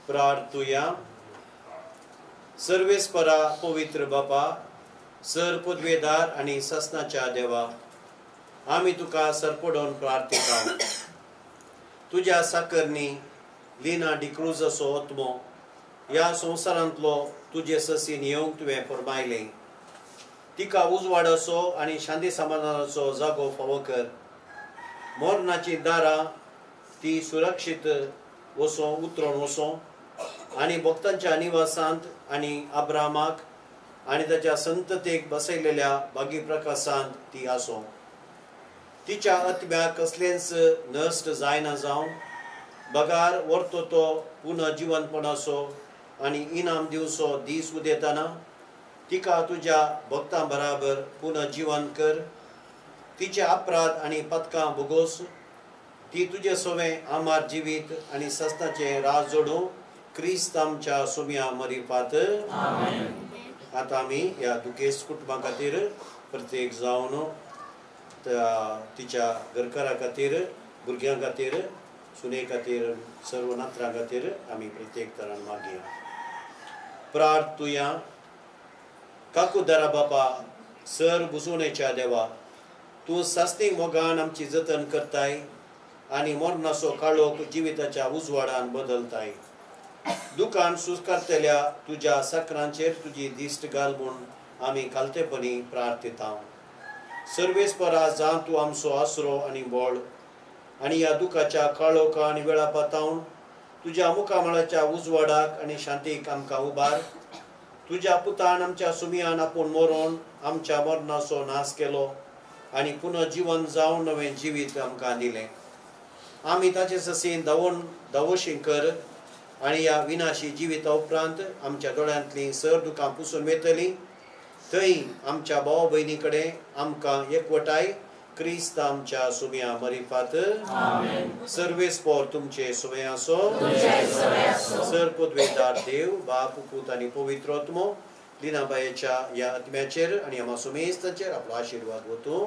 प्रार्थुया. सर्वेस्परा पवित्र बापा, सर पदवेदार आनी ससनाच्या देवा, आमी तुका सरपडोवन प्रार्थिता. तुज्या साकरणी लिना डिक्रूजाचो आत्मो ह्या संवसारांतलो तुजे ससीन येवंक तुवें फरमायलें. तिका उजवाडाचो आनी शांती समाधानाचो जागो फावो कर. मरणाची दारां ती सुरक्षीत वसो उतरोन वसो आनी भक्तांच्या निवासांत आनी अब्रामाक आनी ताच्या संततेक बसयलेल्या बागी प्रकाशांत ती आसो. तिच्या आत्म्याक कसलेंच नश्ट जायना जावन बगार वर्तो तो पुनः जिवनपणाचो आनी इनाम दिवचो दीस उदेतना तिका तुज्या भक्तां बराबर पुनः जिवन कर. तिचे अपराध आनी पदकां भोगोस. ती तुजे सवें आमार जिवीत आनी सस्ताचें राज जोडूं क्रिस्त आमच्या सुम्या मरिपात. आतां आमी ह्या दुखेस्त कुटुंबा खातीर प्रत्येक जावन तिच्या घरकारा खातीर, भुरग्यां खातीर, सुने खातीर, सर्व नात्रां खातीर आमी प्रत्येक तरान मागया. प्रार्थुया. काकुदारा बापा, सर बुजवणेच्या देवा, तूं सासणी मोगान आमची जतन करताय आनी मरणाचो काळोख जिविताच्या उजवाडान बदलताय. दुकान सुस्कारतल्या तुज्या साकरांचेर तुजी दिश्ट घाल म्हूण आमी खालतेपणी प्रार्थिता. सर्वेस्परा जावं तूं आमचो आसरो आनी बळ आनी ह्या दुखाच्या काळोखा आनी वेळा पातावन तुज्या मुखामळाच्या उजवाडाक आनी शांतीक आमकां उबार. तुज्या पुतान आमच्या सुमियान आपूण मरोन आमच्या मरणाचो नाश केलो आनी पुनः जिवन जावन नवें जिवीत आमकां दिलें. आमी ताचे ससीन धांवून धांवशी कर आनी ह्या विनाशी जिविता उपरांत आमच्या दोळ्यांतलीं सर दुकां पुसून वयतलीं. थंय आमच्या भाव भयणी कडेन आमकां एकवटाय क्रिस्त आमच्या सुम्या मरिफात. सर्वेस्पोर तुमचे सुमे आसो. सर पदवेदार देव बाप पूत आनी पवित्र आत्मो लिनाबायेच्या ह्या आत्म्याचेर आनी आमा सुमेस्ताचेर आपलो आशिर्वाद वतूं.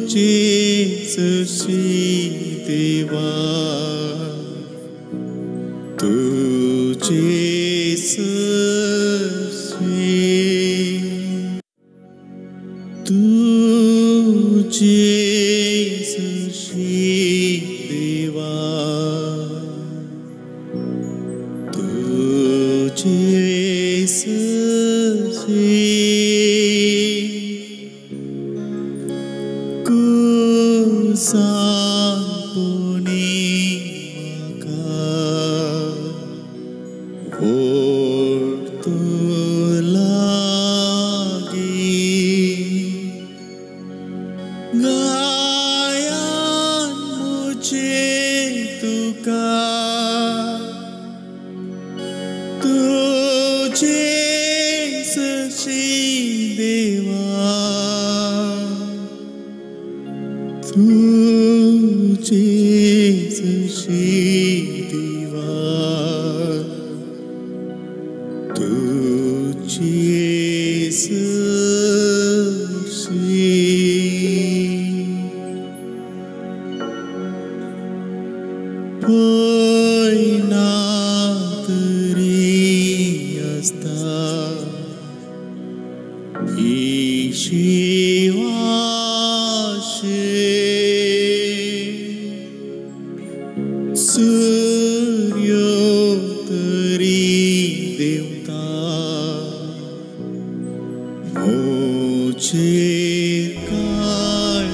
तुझे सशी तुझे सशी तुझे सशी देवा तुझे सशी कुसांपुणी म्हाका ओडतो लागी गायान मुझे तुका तुझे सशी देवा तुझे सशी देवा तुझे सशी पयना तरी आसता शिवाशे सूर्यो तरी देवता मोचे काळ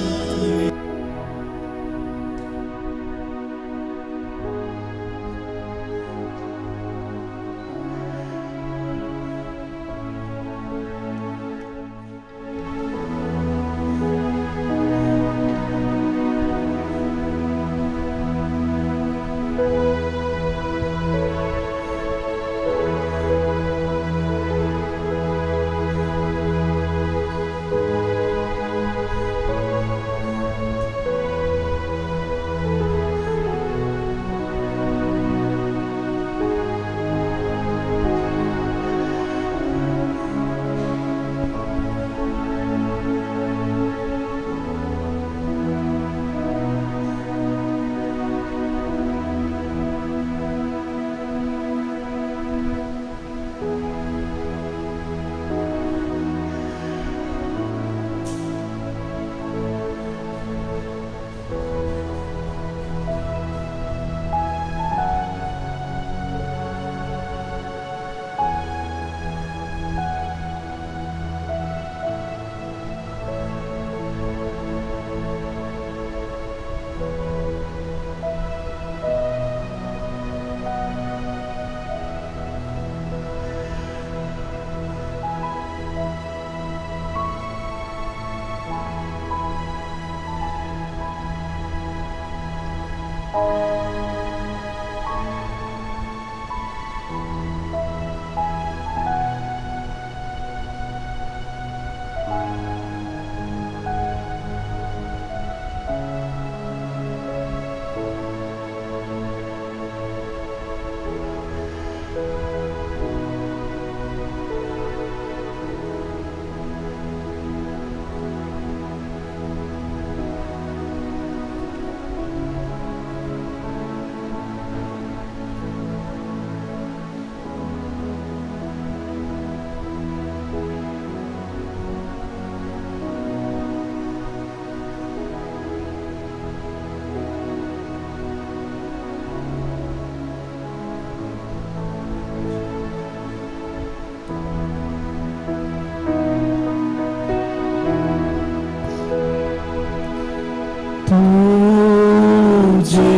तुझे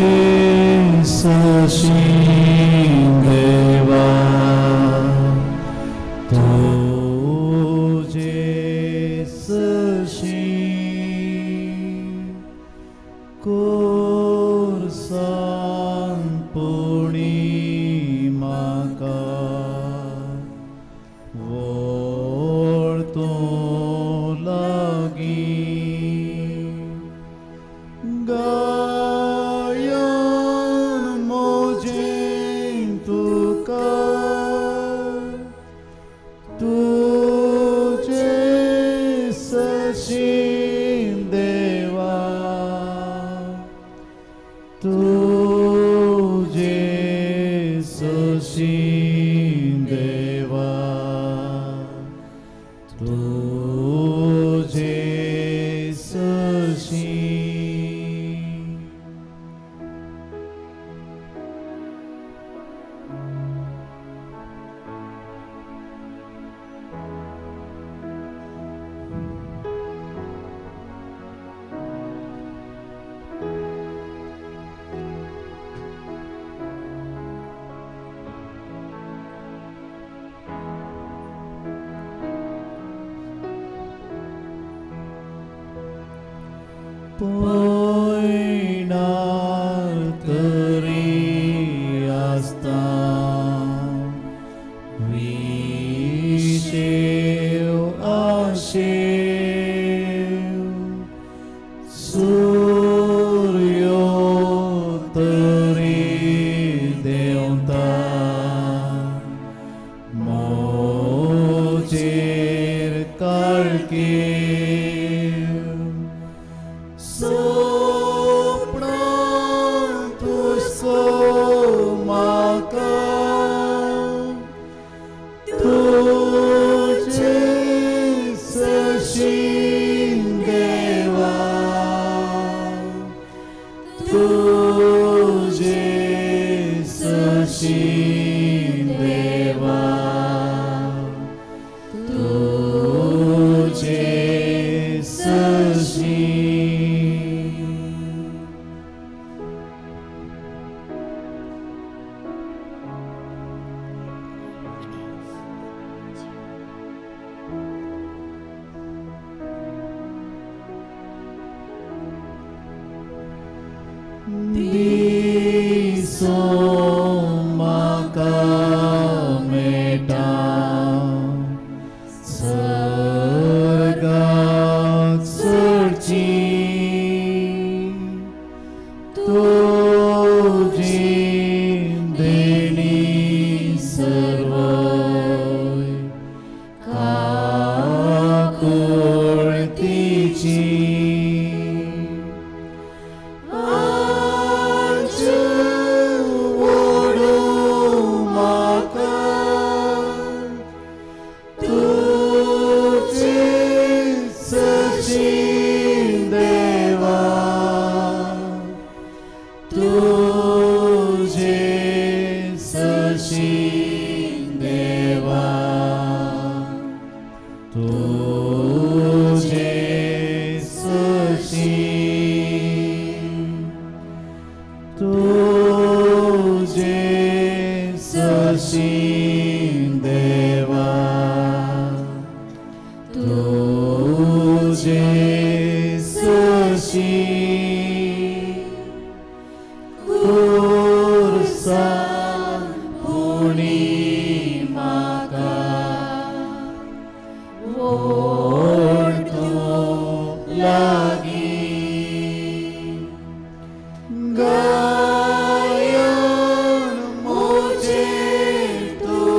सशी देवा तुझे सशी कोरसांपुणी म्हाका वोडतो लागी गायन मोजे तुका तुझे सशी देवा तुझे सशी पयणार तरी आसता विशेव आशेव सूर्यो तरी देवता मोजेर काळके सोपणा तुसो म्हाका तुजे सशीं देवा तुजे सशीं देवा तुजे सशीं. दिसो म्हाका मेळटा सर्गाक चडची तुजी देणी सर्वय काकुळतीची आज ओडू म्हाका तुजे सशीं देवा तुजे सशीं देवा तुजे सशीं तुजे सशीं देवा तुजे सशीं खुर्सा पुणी म्हाका ओड तूं लागीं गायन मोजे तुका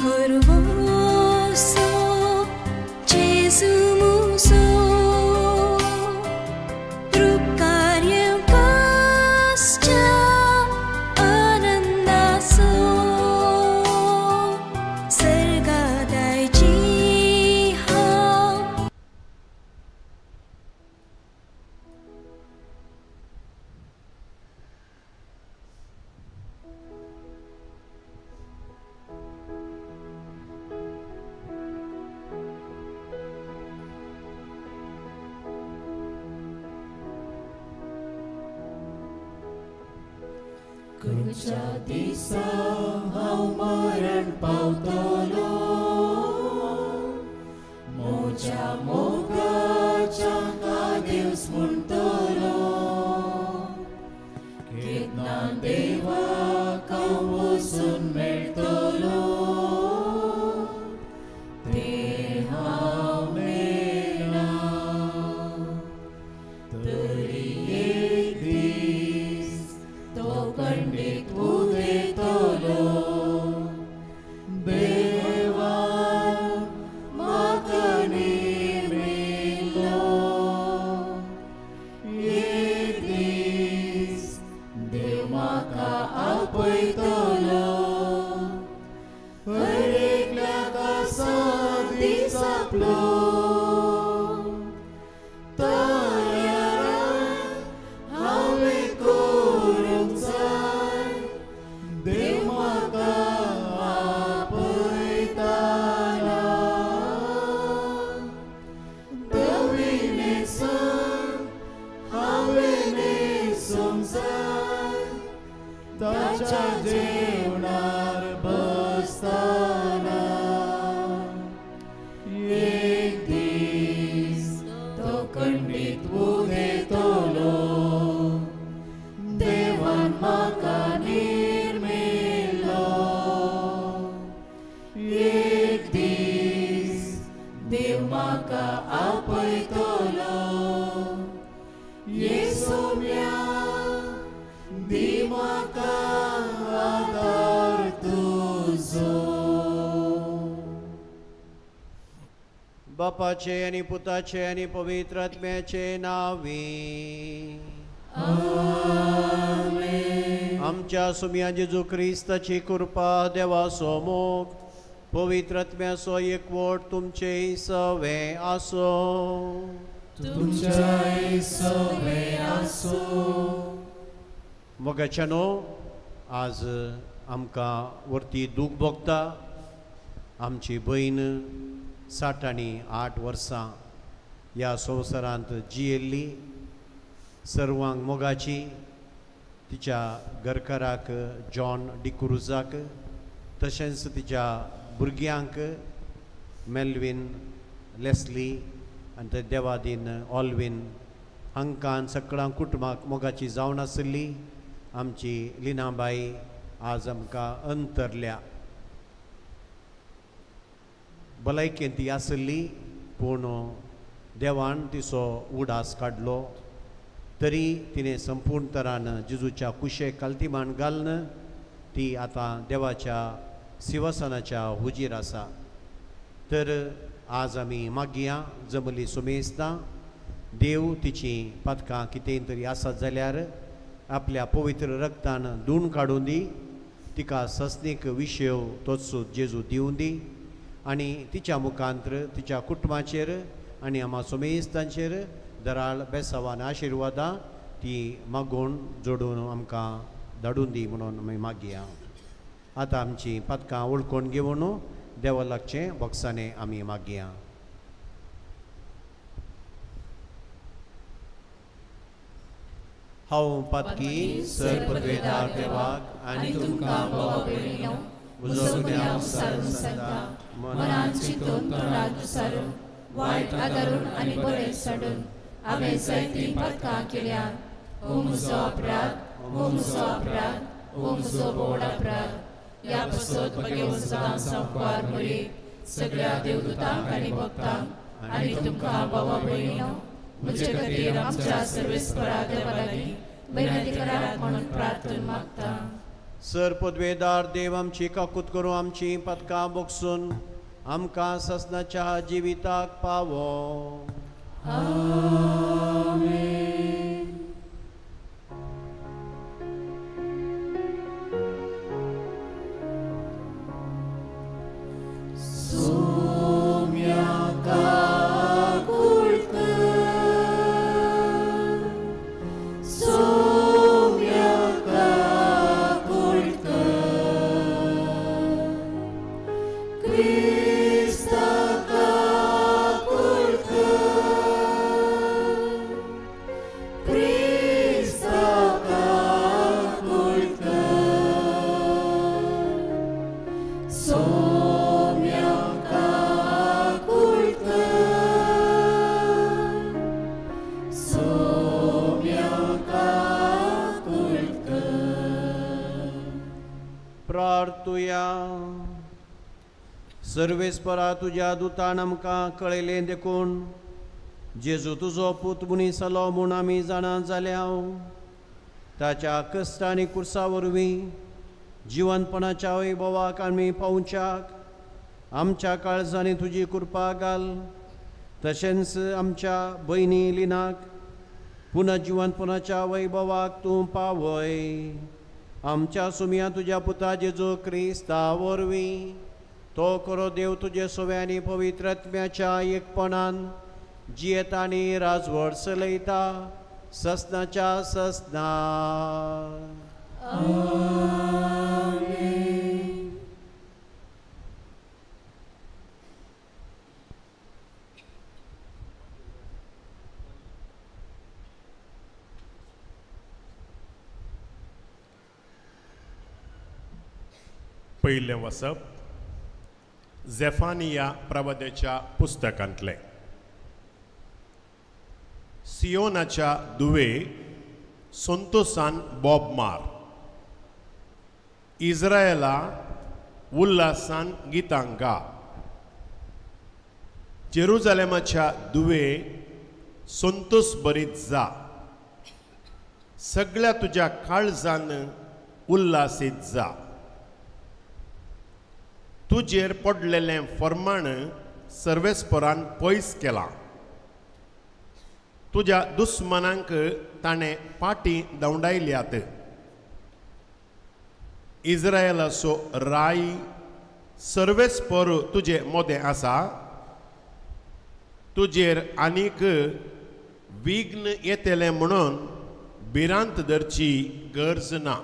Orvoso Gesù muso Truccarium cascia anandaso Sargadai jiha. खंयच्या दिसा हांव मरण पावतलो म्हज्या मोगाच्या कादेवस म्हणटलो केन्ना देवाक हांव वचून मेळटलो तें हांव नेणा. तरी एक दीस तो खंडीत उदयतलो देवान म्हाका निर्मिल्लो. एक दीस देव म्हाका आपयतलो हर एकल्याक आसा दीस आपलो तयार हांवें करूंक जाय देव म्हाका आपयताना. धवी न्हेसून हांवें न्हेसूंक जाय ताच्या जेवणार बसताना. एक दीस तो खंडीत उदयतलो देवान म्हाका निर्मिल्लो. एक दीस देव म्हाका आपयतलो येसुम्या दी म्हाका आदार तुजो. बापाचे आनी पुताचे आनी पवित्र आत्म्याचे नांवी. आमच्या सुम्या जेजू क्रिस्ताची कृपा, देवाचो मोग, पवित्र आत्म्याचो एकवट तुमचे सवे आसो. तुमच्याय सवे आसूं. मोगाच्यानो, आज आमकां वरती दूख भोगता आमची भयण 60 आनी 8 वर्सां ह्या संवसारांत जियेल्ली, सर्वांक मोगाची, तिच्या घरकाराक जॉन डिक्रुजाक, तशेंच तिच्या भुरग्यांक मेल्वीन, लेस्ली आनी ते देवादीन ऑलवीन हांकां सगळ्या कुटुंबाक मोगाची जावन आशिल्ली आमची लिनाबाई आज आमकां अंतरल्या. भलायकेन ती आशिल्ली पूण देवान तिचो उडास काडलो, तरी तिणें संपूर्ण तरान जेजूच्या कुशेक कालतीमान घालून ती आतां देवाच्या सिंवासनाच्या हुजीर आसा. तर आज आमी मागया जमली सुमेस्तां देव तिची पातकां कितें तरी आसत जाल्यार आपल्या पवित्र रक्तान धुवन काडून दी, तिका सस्नीक विशय तोच जेजू दिवूं दी आनी तिच्या मुखांत्र तिच्या कुटुंबाचेर आनी आमा सुमेस्तांचेर दराळ बेसावान आशिर्वादां ती मागून जोडून आमकां धाडून दी म्हणून आमी मागया. आतां आमची पातकां वळखून घेवन देवा लागचें बॉक्सांनी आमी मागया. हांव पातकी सर पदवेदार देवाक आनी तुमकां भावा भयणीनो म्हजो गुन्यांव सारून सांगता, मनान चिंतून तोंडान उसारून वायट आदारून आनी बरें सांडून हांवें जायतीं पातकां केल्या. हो म्हजो अपराध, हो म्हजो अपराध, हो म्हजो व्हड अपराध. ह्या पासत भगेवन सदां संवकार मरे सगळ्या देवदूतांक आनी भक्तांक आनी तुमकां भावा भयणीनो म्हजे खातीर आमच्या सर्वेस्परा देवा लागीं विनंती करात म्हणून प्रार्थना मागता. सर पदवेदार देव आमची काकूत करूं आमची पदकां बोगसून आमकां ससनाच्या जिविताक पावो. आमेन. सर्वेस्परा तुज्या दुतान आमकां कळयलें देखून जेजू तुजो पूत मनीस जालो म्हूण आमी जाणा जाल्या. ताच्या कश्ट आनी कुर्सा वरवीं जिवनपणाच्या वैभवाक आमी पावच्याक आमच्या काळजांनी तुजी कृपा घाल. तशेंच आमच्या भयणी लिनाक पुनः जिवनपणाच्या वैभवाक तूं पावय. आमच्या सुमया तुज्या पुता जेजू क्रिस्ता वरवीं तो खरो देव तुजे सोव्यानी पवित्र आत्म्याच्या एकपणान जियेता आनी राजवट चलयता ससनाच्या ससना. पयलें वसप झेफानिया प्रवाद्याच्या पुस्तकांतलें. सियोनाच्या दुवे संतोसान बोब मार, इस्रायला उल्हासान गितां गा, जेरुजालेमाच्या दुवे संतोस बरीत जा, सगळ्या तुज्या काळजान उल्हासीत जा. तुजेर पडलेलें फर्माण सर्वेस्परान पयस केलां, तुज्या दुस्मानांक ताणें फाटीं धांवडायल्यात. इस्रायलाचो राय सर्वेस्पर तुजे मोदें आसा, तुजेर आनीक विघ्न येतलें म्हणून भिरांत धरची गरज ना.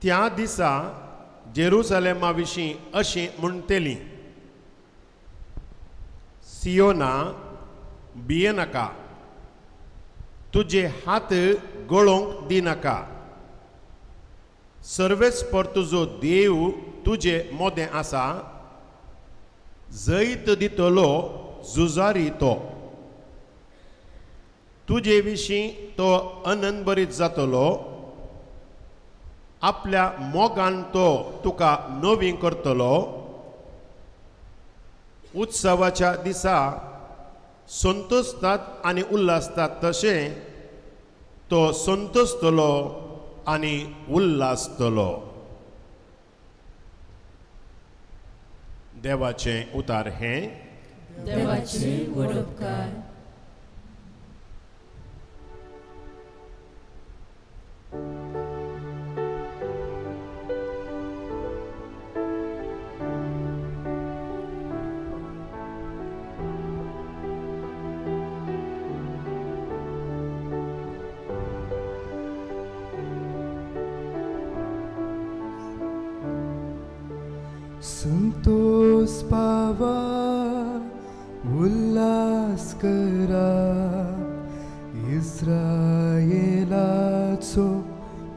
त्या दिसा जेरुसलेमा विशीं अशें म्हणटली, सियोना भियेनाका, तुजे हात गळोवंक दिनाका, सर्वेस्पर तुजो देव तुजे मोदें आसा, जैत दितलो झुजारी तो, तुजे विशीं तो अनंतभरीत जातलो, आपल्या मोगान तो तुका नवी करतलो. उत्सवाच्या दिसा संतोषतात आनी उल्हासतात तशें तो संतोषतलो आनी उल्हासतलो. देवाचें उतार हें. देवाचें वडोपकार. संतोष पावा उल्हास करा, इस्रायेलाचो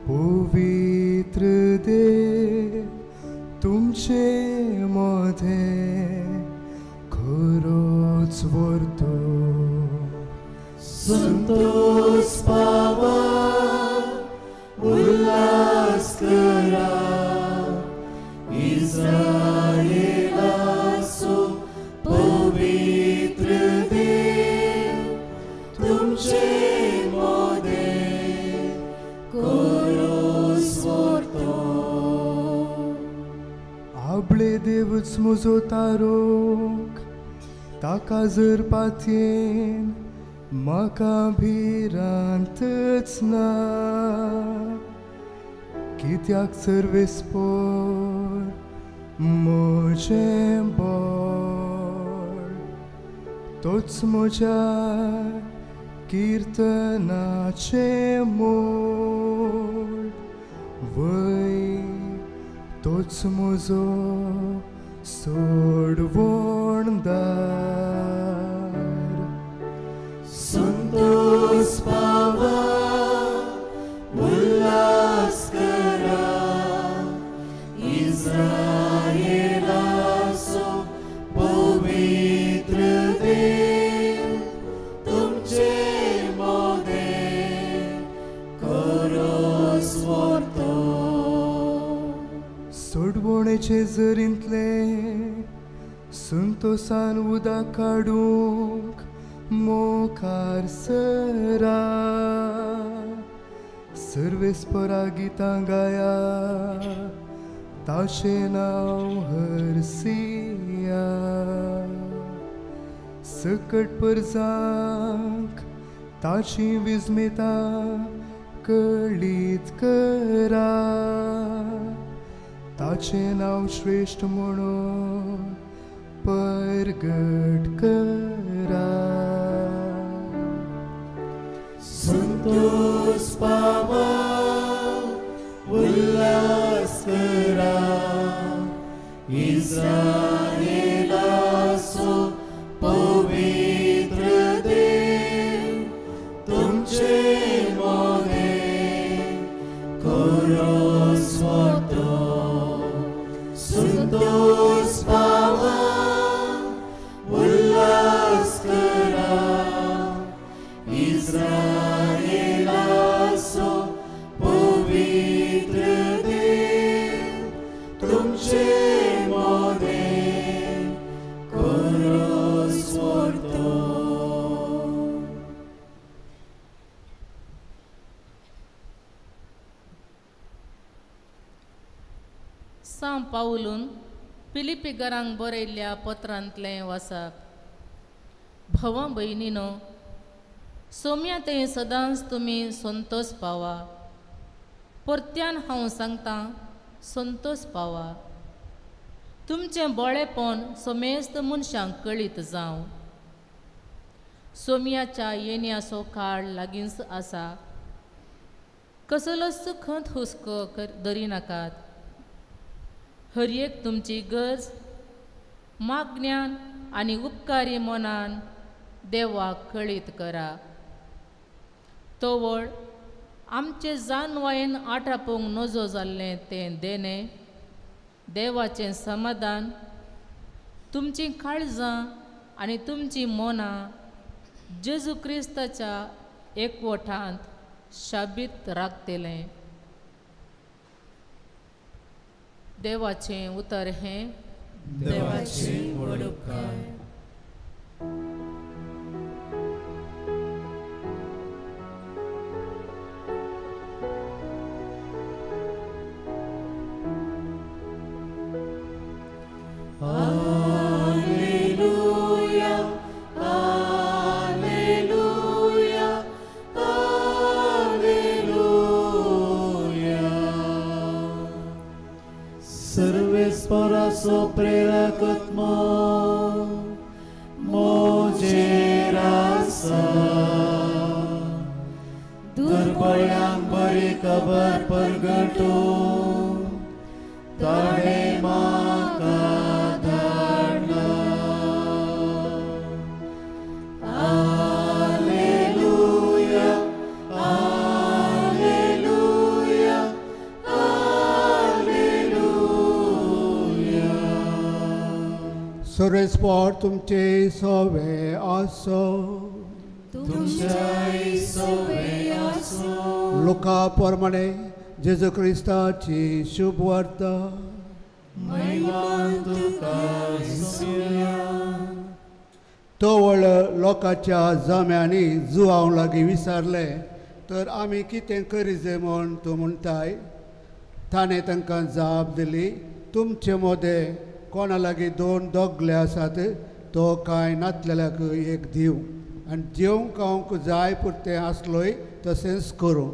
पवित्र देव तुमचे मदें खरोच व्हरतो. संतोष पावा उल्हास करा, इस्रायेलाचो पवित्र देव तुमचे मोदें. म्हजो तारोक, ताका जर पातयेन म्हाका भिरांतच ना. कित्याक सर्वेस्पोर म्हजें बळ, तोच म्हज्या किर्तनाचें मोल, वय तोच म्हजो सोडवणदार. संतोष पावा उल्हास करा, इस्रायेलाचो पवित्र देव तुमचे मोदें करोस व्हरतो. सोडवणेचे जरींतले संतोसान उदक काडूंक मुखार सरा, सर्वेस्परा गितां गाया, ताचें नांव हरसिया. सकट परजांक ताची विस्मितां कळीत करा, ताचें नांव श्रेश्ठ म्हणून परगट करा. संतोष पावा उल्हास करा, इस्रायेलाचो पवित्र देव तुमचे मोदें करोस व्हरतो. संतोष पावा उल्हास करा, इस्रायेलाचो पवित्र देव तुमचे मोदें करोस व्हरतो. सां पावलून फिलिपीकरांक बरयल्ल्या पत्रांतलें वाचप. भवा भयणीनो, सोम्या थंय सदांच तुमी संतोष पावा. परत्यान हांव सांगतां, संतोष पावा. तुमचें बळेपण समेस्त मनशांक कळीत जावं. सोम्याच्या येण्याचो काळ लागींच आसा. कसलोच खंत हुस्को दरिनाकात. हर एक तुमची गरज मागण्यान आनी उपकारी मनान देवाक कळीत करा. तवळ आमचे जानवायेन आटापूंक नजो जाल्लें तें देणें, देवाचें समाधान तुमचीं काळजां आनी तुमचीं मनां जेजू क्रिस्ताच्या एकवटांत शाबीत राखतलें. देवाचें उतर हें देवाचें व्हड उपकार. Alleluia, Alleluia, Alleluia. सर्वेस्पराचो प्रेरकत्मो मोजेर आसा, दुर्बळ्यांक बरी खबर परगटूं ताणें म्हाका धाडला. Alleluia, Alleluia, Alleluia. सर्वेस्पोर तुमचे सवे आसो, तुमच्याय सवे आसो. लोका प्रमाणे जेजू क्रिस्ताची शुभ वार्ता. महिमा तुका सोम्या. तवळ लोकांच्या जम्यांनी जुवांव लागीं विचारलें, तर आमी कितें करीजे म्हूण तूं म्हणटाय? ताणें तांकां जाप दिली, तुमचे मदें कोणा लागीं दोन दोगले आसात तो कांय नातलेल्याक एक दिवं आनी जेवंक खावंक जाय पुरतें आसलोय तशेंच करूं.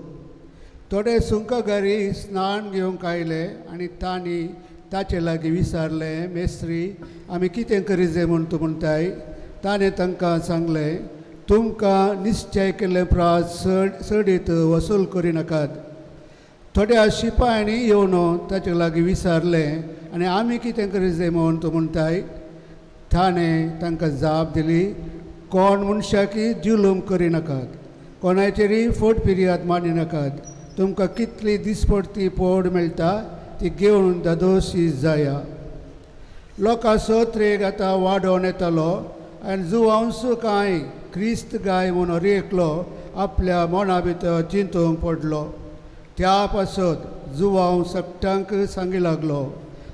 थोडे सुंकागारी स्नान घेवंक आयले आनी तांणी ताचे लागीं विचारलें, मेस्त्री आमी कितें करी जाय म्हूण तूं म्हणटाय? ताणें तांकां सांगलें, तुमकां निश्चय केल्ले प्रास चड चडीत वसूल करिनाकात. थोड्या शिपायांनी येवन ताचे लागीं विचारलें, आनी आमी कितें करी जाय म्हूण तूं म्हणटाय? ताणें तांकां जाप दिली, कोण मनशाकी जुलूम करिनाकात, कोणाचेरूय फट फिर्याद मांडिनाकात, तुमकां कितली दिसपडती पोड मेळटा ती घेवन दादोशी जाया. लोकांचो त्रेग आतां वाडोवन येतालो आनी जुवांस कांय क्रिस्त गाय म्हूण हर एकलो आपल्या मना भितर चिंतूंक पडलो. त्या पासत जुवांव सगटांक सांगी लागलो,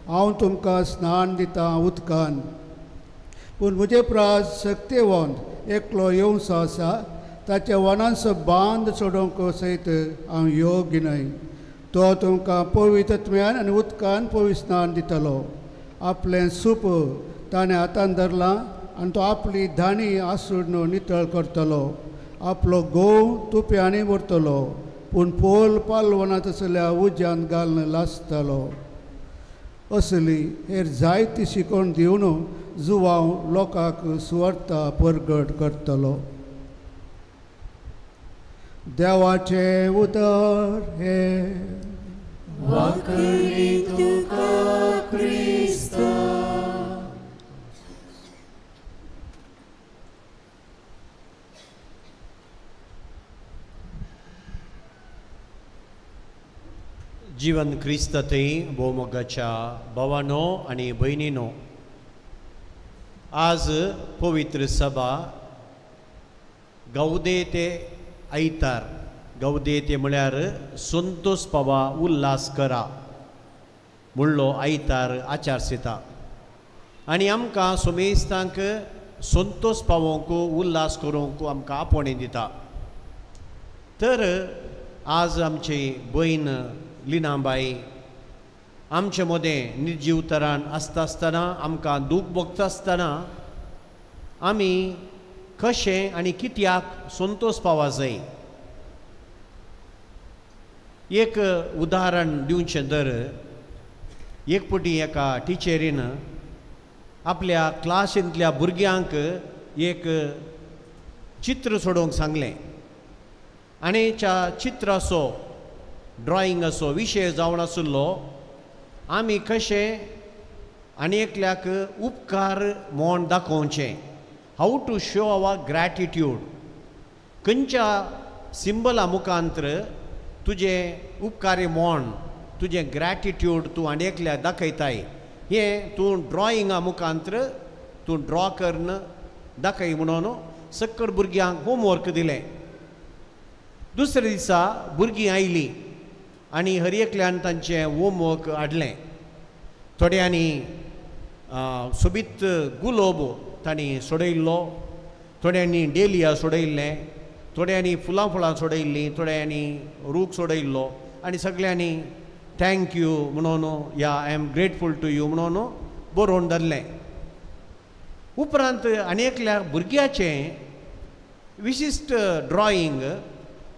हांव तुमकां स्नान दितां उदकान, पूण म्हजे प्रास शक्तेवंत एकलो येवचो आसा, ताच्या वनांचो बांद चडोवंक सयत हांव योग्य न्हय. तो तुमकां पवित्रत्म्यान आनी उदकान पवित्र स्नान दितलो. आपलें सूप ताणें हातान धरलां आनी तो आपली धाणी आसुडून नितळ करतलो, आपलो गोव तुप्यांनी व्हरतलो, पूण पोल पालवणांत आसल्या उज्यान घालून लासतलो. असली हेर जायती शिकवण दिवन जुवांव लोकांक सुवार्ता परगट करतलो. देवाचें उतर हें. वाकरी तुका क्रिस्ता. जीवन क्रिस्त थंय भोवमोगाच्या भावानो आनी भयणीनो, आज पवित्र सभा गौदेते आयतार. गौदेते म्हळ्यार संतोष पावा, उल्हास करा म्हणलो आयतार आचारसिता आनी आमकां सुमेस्तांक संतोष पावोवंक, उल्हास करूंक आमकां आपोवणें दिता. तर आज आमची भयण लिनाबाई आमचे मदें निर्जीवतरान आसता आसतना, आमकां दूख भोगता आसतना आमी कशें आनी कित्याक संतोष पावा जाय. एक उदाहरण दिवचें तर एक फावटी एका टिचरीन आपल्या क्लासींतल्या भुरग्यांक एक चित्र सोडोवंक सांगलें आनी त्या चित्राचो ड्रॉइंगाचो विशय जावन आशिल्लो आमी कशें आनी एकल्याक उपकार म्हूण दाखोवचें, how to show our gratitude. खंयच्या सिंबला मुखांतर तुजें उपकारी म्हूण, तुजें ग्रॅटिट्यूड तूं आनी एकल्याक दाखयताय, हें तूं ड्रॉइंगा मुखांतर तूं ड्रॉ करून दाखय म्हणून सकल भुरग्यांक होमवर्क दिलें. दुसऱ्या दिसा भुरगीं आयलीं आनी हर एकल्यान तांचें होमवर्क हाडलें. थोड्यांनी सोबीत गुलोब तांणी सोडयल्लो, थोड्यांनी डेलिया सोडयल्लें, थोड्यांनी फुलां फळां सोडयल्लीं, थोड्यांनी रूख सोडयल्लो आनी सगळ्यांनी thank you म्हणून या I am grateful to you म्हणून बरोवन धरलें. उपरांत आनी एकल्या भुरग्याचें विशिश्ट ड्रॉइंग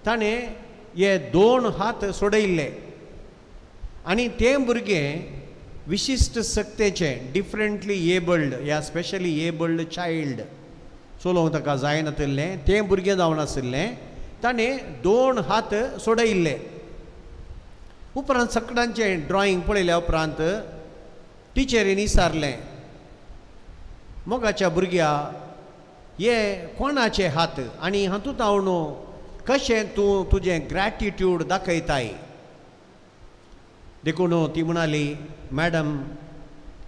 ताणें हे दोन हात सोडयल्ले आनी तें भुरगें विशिश्ट सक्तेचें, डिफरंटली एबल्ड या स्पेशली एबल्ड चायल्ड, चलोवंक ताका जायनातिल्लें तें भुरगें जावन आशिल्लें, ताणें दोन हात सोडयल्ले. उपरांत सगळ्यांचें ड्रॉइंग पळयल्या उपरांत टिचरीन विचारलें, मोगाच्या भुरग्या हे कोणाचे हात आनी हातूंत हांव कशें तूं तुजें ग्रॅटिट्यूड दाखयताय? देखून ती म्हणाली, मॅडम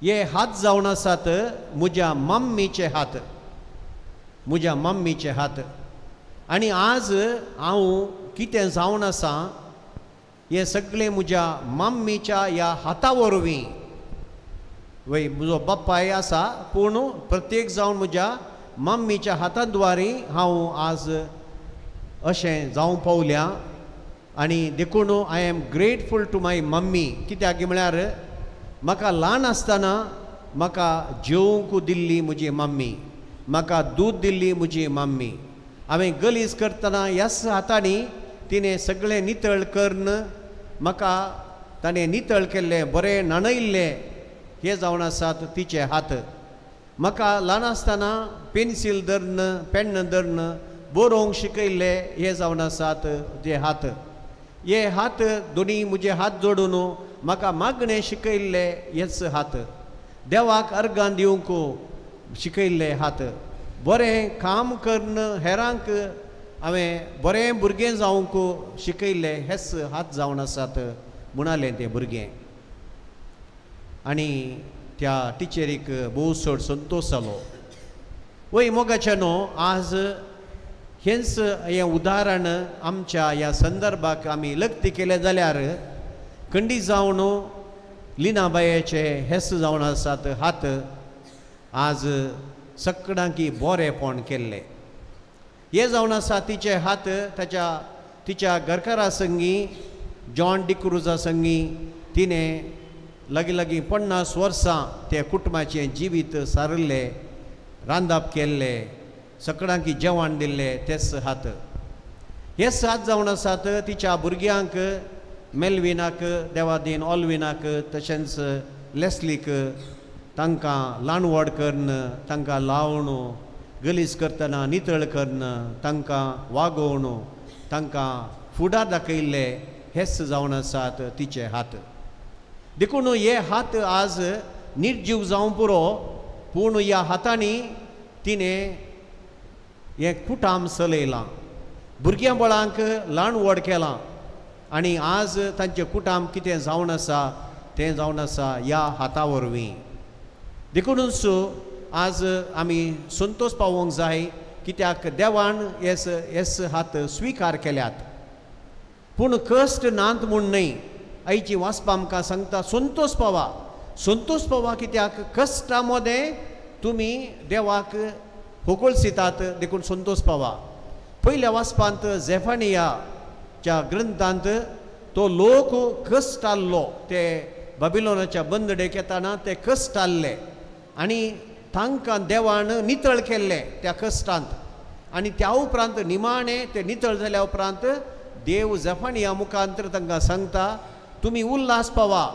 हे हात जावन आसात म्हज्या मम्मीचे हात, म्हज्या मम्मीचे हात आनी आज हांव कितें जावन आसा हें सगळें म्हज्या मम्मीच्या ह्या हाता वरवीं. वय म्हजो बापाय आसा पूण प्रत्येक जावन म्हज्या मम्मीच्या हाता द्वारे हांव आज अशें जावंक पावल्या आनी देखून I am grateful to my mummy. कित्याक म्हळ्यार म्हाका ल्हान आसतना म्हाका जेवंक दिल्ली म्हजी मम्मी, म्हाका दूद दिल्ली म्हजी मम्मी. हांवें गलीज करतना ह्याच हातांनी तिणें सगळें नितळ करून म्हाका ताणें नितळ केल्लें, बरें न्हाणयल्लें. हे जावन आसात तिचे हात. म्हाका ल्हान आसतना पेन्सील धरून, पेन्न धरून बरोवंक शिकयल्ले हे जावन आसात जे हात. हे हात दोनी म्हजे हात जोडून म्हाका मागणें शिकयल्ले हेच हात. देवाक अर्गां दिवंक शिकयल्ले हात. बरें काम करून हेरांक हांवें बरें भुरगें जावंक शिकयल्ले हेच हात जावन आसात म्हणालें तें भुरगें. आनी त्या टिचरीक भोव चड संतोश जालो. वय मोगाचे न्हू, आज हेंच हें उदाहरण आमच्या ह्या संदर्भाक आमी लक्ती केलें जाल्यार खंडीत जावन लिनाबायेचे हेच जावन आसात हात आज सगळ्यांकी बरेंपण केल्लें. हे जावन आसा तिचे हात ताच्या तिच्या घरकारा संगी जॉन डिक्रुजा संगी तिणें लागीं लागीं 50 वर्सां त्या कुटुंबाचें जिवीत सारिल्लें, रांदप केल्लें, सगळ्यांकी जेवण दिल्लें तेच हात. हेच हात जावन आसात तिच्या भुरग्यांक, मेलविनाक, देवादीन ऑलविनाक, तशेंच लेस्लीक, तांकां ल्हान व्हड करून, तांकां लावन गलीज करतना नितळ करून, तांकां वागोवन, तांकां फुडार दाखयल्ले हेच जावन आसात तिचे हात. देखून हे हात आज निर्जीव जावं पुरो, पूण ह्या हातांनी तिणें हें कुटाम चलयलां, भुरग्यां बळांक ल्हान व्हड केलां आनी आज तांचें कुटाम कितें जावन आसा तें जावन आसा ह्या हाता वरवीं. देखूनच आज आमी संतोश पावोवंक जाय कित्याक देवान येस येस हात स्विकार केल्यात. पूण कश्ट नात म्हूण न्हय, आयची वाचपा आमकां सांगता संतोश पावा. संतोश पावा कित्याक कश्टा मदें तुमी देवाक होगोळसितात, देखून संतोश पावा. पयल्या वाचपांत झेफानियाच्या ग्रंथांत तो लोक कश्ट आसलो, ते बाबिलोनाच्या बंदडेक येताना ते कश्ट आसले आनी तांकां देवान नितळ केल्लें त्या कश्टांत. आनी त्या उपरांत निमाणें ते नितळ जाल्या उपरांत देव झेफानिया मुखांतर तांकां सांगता तुमी उल्हास पावा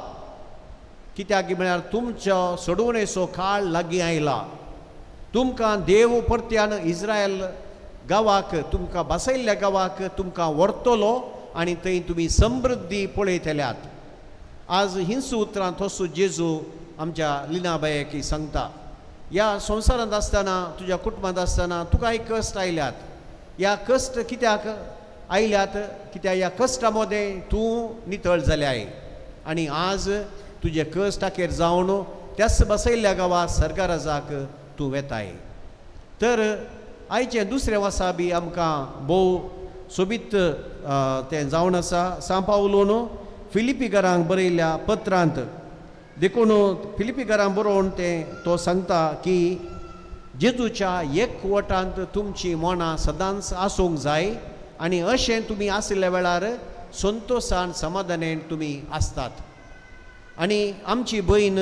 कित्याक म्हळ्यार तुमचो सोडवणेचो काळ लागीं आयला. तुमकां देव परत्यान इस्रायल गांवाक, तुमकां बसयल्ल्या गांवाक तुमकां व्हरतलो आनी थंय तुमी समृद्धी पळयतल्यात. आज हिंसू उतरां तसो जेजू आमच्या लिनाबायक सांगता, ह्या संवसारांत आसतना, तुज्या कुटुंबांत आसतना तुका एक कश्ट आयल्यात. ह्या कश्ट कित्याक आयल्यात? कित्याक ह्या कश्टा मदें तूं नितळ जाल्याय आनी आज तुजे कश्ट आखेर जावन त्याच बसयल्ल्या गांवांत सरकाराजाक तूं वेताय. तर आयचें दुसरें वासा बी आमकां भोव सोबीत तें जावन आसा. सांव पावलोन फिलिपीकरांक बरयल्ल्या पत्रांत, देखून फिलिपीकरांक बरोवन तें तो सांगता की जेजूच्या एकवटांत तुमची मनां सदांच आसूंक जाय आनी अशें तुमी आशिल्ल्या वेळार संतोशान समाधानेन तुमी आसतात. आनी आमची भयण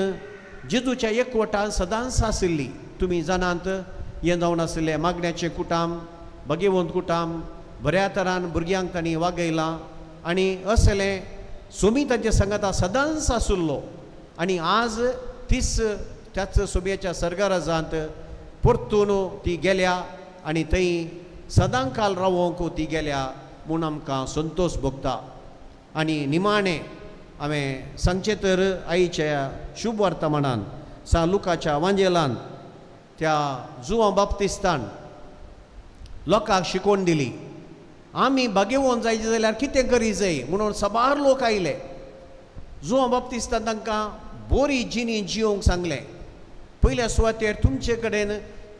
जेजूच्या एकवटान सदांच आशिल्ली. तुमी जाणात हें जावन आशिल्लें मागण्याचें कुटाम, भगेवंत कुटाम, बऱ्या तरान भुरग्यांक तांणी वागयलां आनी असलें सोमी तांच्या सांगाता सदांच आशिल्लो. आनी आज तीच त्याच सोबयेच्या सरगाराजांत परतून ती गेल्या आनी थंय सदांकाल रावोंक ती गेल्या म्हूण आमकां संतोश भोगता. आनी निमाणें हांवें सांगचें तर आईच्या शुभ वर्तमानान सा लुकाच्या वांजेलान त्या जुवां बाप्तिस्तान लोकांक शिकोवन दिली आमी बागेवन जायचे जाल्यार कितें करी जाय म्हणून साबार लोक आयले. जुवां बाप्तिस्तान तांकां बोरी जिणी जियोंक सांगलें. पयल्या सुवातेर तुमचे कडेन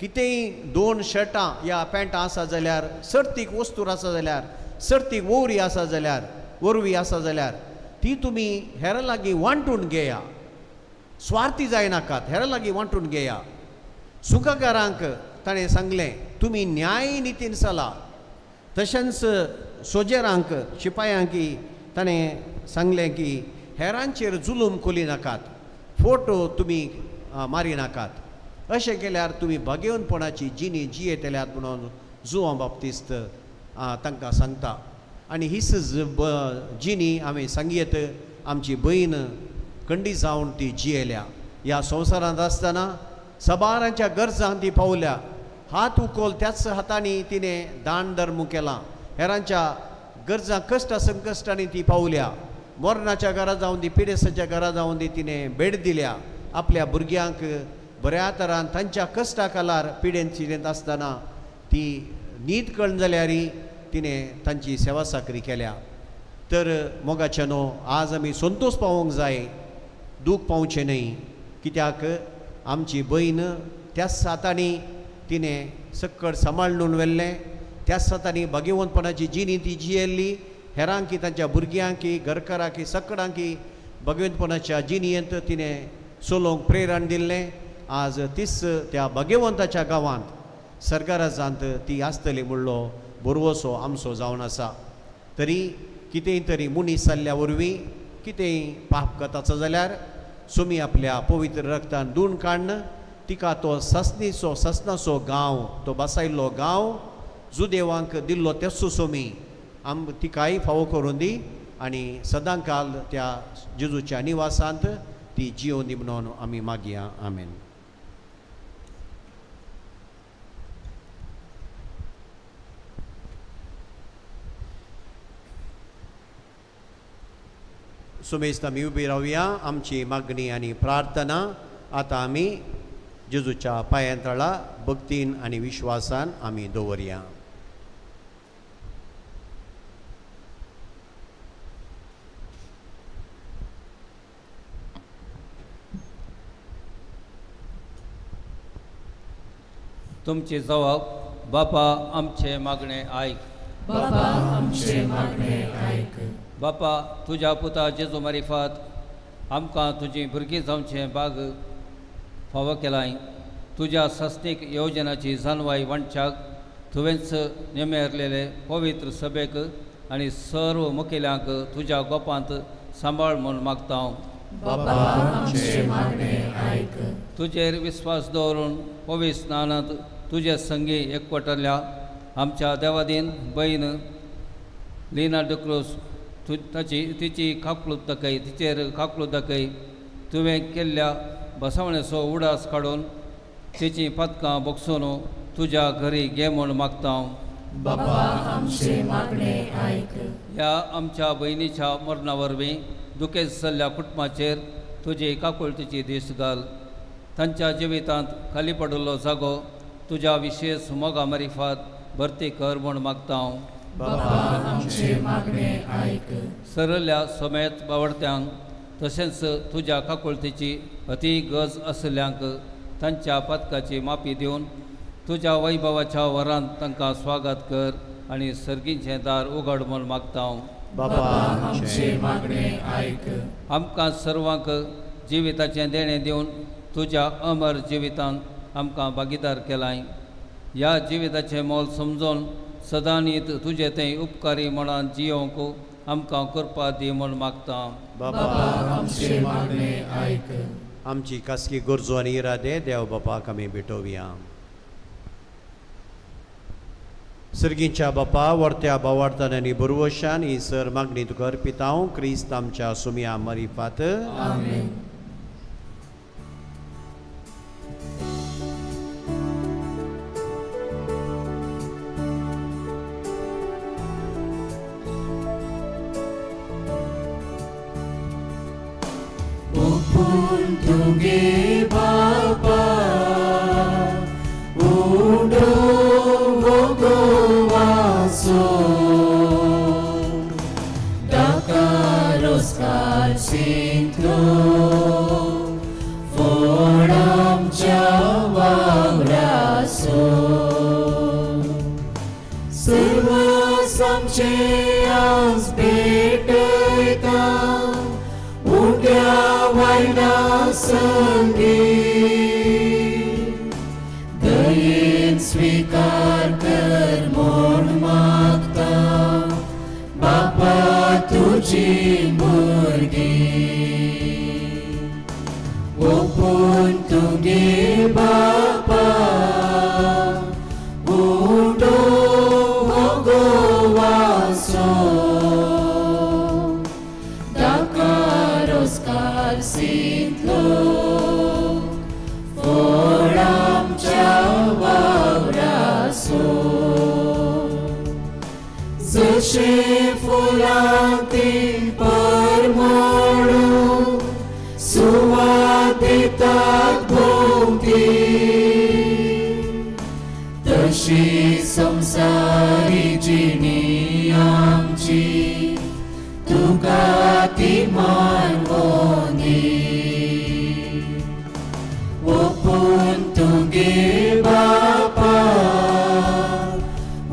कितेंय 2 शर्टां या पॅन्टां आसा जाल्यार, सर्तीक वस्तूर आसा जाल्यार, सर्तीक ओवरी आसा जाल्यार, ओरवी आसा जाल्यार ती तुमी हेरां लागीं वांटून घेया. स्वार्थी जायनाकात, हेरां लागीं वांटून घेया. सुखाकारांक ताणें सांगलें तुमी न्याय नितीन चला. तशेंच सोजेरांक, शिपायांक ताणें सांगलें की हेरांचेर जुलूम कोली नाकात, फोटो तुमी मारिनाकात. अशें केल्यार तुमी भाग्यवंतपणाची जिणी जियेतल्यात म्हणून जुवांव बाप्तिस्त तांकां सांगता. आनी हीच जिणी आमी सांगयेत आमची भयण खंडी जावन ती जियेल्या. ह्या संवसारांत आसतना सबारांच्या गरजांक ती पावल्या. हात उखल त्याच हातांनी तिणें दान धर्म केलां. हेरांच्या गरजां कश्ट संकश्टांनी ती पावल्या. मरणाच्या घरा जावन दी, पिडेसाच्या घरा जावन दी, तिणें भेट दिल्या. आपल्या भुरग्यांक बऱ्या तरान तांच्या कश्टा कालार पिडेन चिरेंत आसतना ती न्हीद कळन जाल्यार तिणें तांची सेवा साकरी केल्या. तर मोगाचे न्हू, आज आमी संतोश पावोवंक जाय, दूख पावचें न्हय. कित्याक आमची भयण त्याच हातांनी तिणें सक्कड सांबाळून व्हेल्लें, त्याच हातांनी भाग्यवंतपणाची जिणी ती जियेल्ली. हेरांकी तांच्या भुरग्यांकी घरकारांकी सकडांकी भगवंतपणाच्या जिणयेंत तिणें चलोवंक प्रेरण दिल्लें. आज तीच त्या भगवंताच्या गांवांत सरकाराजांत ती आसतली म्हणलो बरवसो आमचो जावन आसा. तरी कितेंय तरी मनीस जाल्ल्या वरवीं कितेंय पाप करताचो जाल्यार सुमी आपल्या पवित्र रक्तान धुवन काडून तिका तो सासणीचो सासणाचो गांव, तो बसायल्लो गांव जुदेवांक दिल्लो तेचो सोमी आम तिकाय फावो करून दी आनी सदांकाल त्या जेजूच्या निवासांत ती जियोवन दी म्हणून आमी मागया. आमेन. सुमेस्त आमी उबी रावया. आमची मागणी आनी प्रार्थना आतां आमी जेजूच्या पांयांतळा भक्तीन आनी विश्वासान आमी दवरया. तुमची जवाब बापा आमचे मागणे आयक. बापा आमचे मागणे आयक. बापा तुज्या पुता जेजू मारिफात आमकां तुजी भुरगीं जावचें बाग फावो केलाय. तुज्या सस्नीक योजनाची जानवाय वांटच्याक तुवेंच नेमेरलेले पवित्र सभेक आनी सर्व मुखेल्यांक तुज्या गोपांत सांबाळ म्हूण मागता हांव. बापा आमचे मागणे आयक. तुजेर विस्वास दवरून पवित्र स्नानांत तुजे संगी एकवटल्या आमच्या देवादीन बयन लिना डिक्रूज ताची तिची काकलूत दाखय, तिचेर काकलूत दाखय. तुवें केल्ल्या बसवणेचो उडास काडून तिची पदकां बगसून तुज्या घरी घे म्हूण मागता हांव. बापा आमचे मागणे आयक. ह्या आमच्या भयणीच्या मरणा वरवीं दुखेस्त जाल्ल्या कुटुंबाचेर तुजी काकुळटीची दीस घाल. तांच्या जिवितांत खाली पडिल्लो जागो तुज्या विशेष मोगा मारिफात भरती कर म्हूण मागता हांव. बापा आमचे मागणे आयक. सरल्या समेत बावडत्यांक तशेंच तुज्या काकुळटीची अती गरज आशिल्ल्यांक तांच्या पातकाची माफी दिवन तुज्या वैभवाच्या वरांत तांकां स्वागत कर आनी सर्गीचें दार उगड म्हूण मागता हांव. बापा आमचे मागणे आयक. आमकां सर्वांक जिविताचें देणें दिवन तुज्या अमर जिवितांत आमकां भागीदार केलाय. ह्या जिविताचें मोल समजून सदांनीत तुजें तें उपकारी म्हणान जियोवंक आमकां कृपा दी म्हूण मागता. बापा आमचे मागणे आयक. आमची खासगी गरजो आनी इरादे देव बापाक आमी भेटोवया. सर्गीच्या बापा, वर्त्या बावार्थान आनी बरवशान ही सर मागणी तुका अर्पिता हांव क्रिस्त आमच्या सुमया मरिफात. आमेन. तुगे बापा उडो गोवासो डाकारोस कालसिंतलो फोडामच्या वावरासो सर्व आमचे आज भेटयता उड्या वायना संगी दयेन स्वीकार कर म्हूण मागता बापा तुजी भुरगीं ओपून तुगे जशें फुलां तीं परमळूं सुवात दितात भोंवती तशी संसारी जिणी आमची तुका ती मानवनी ओपून तुगे बापा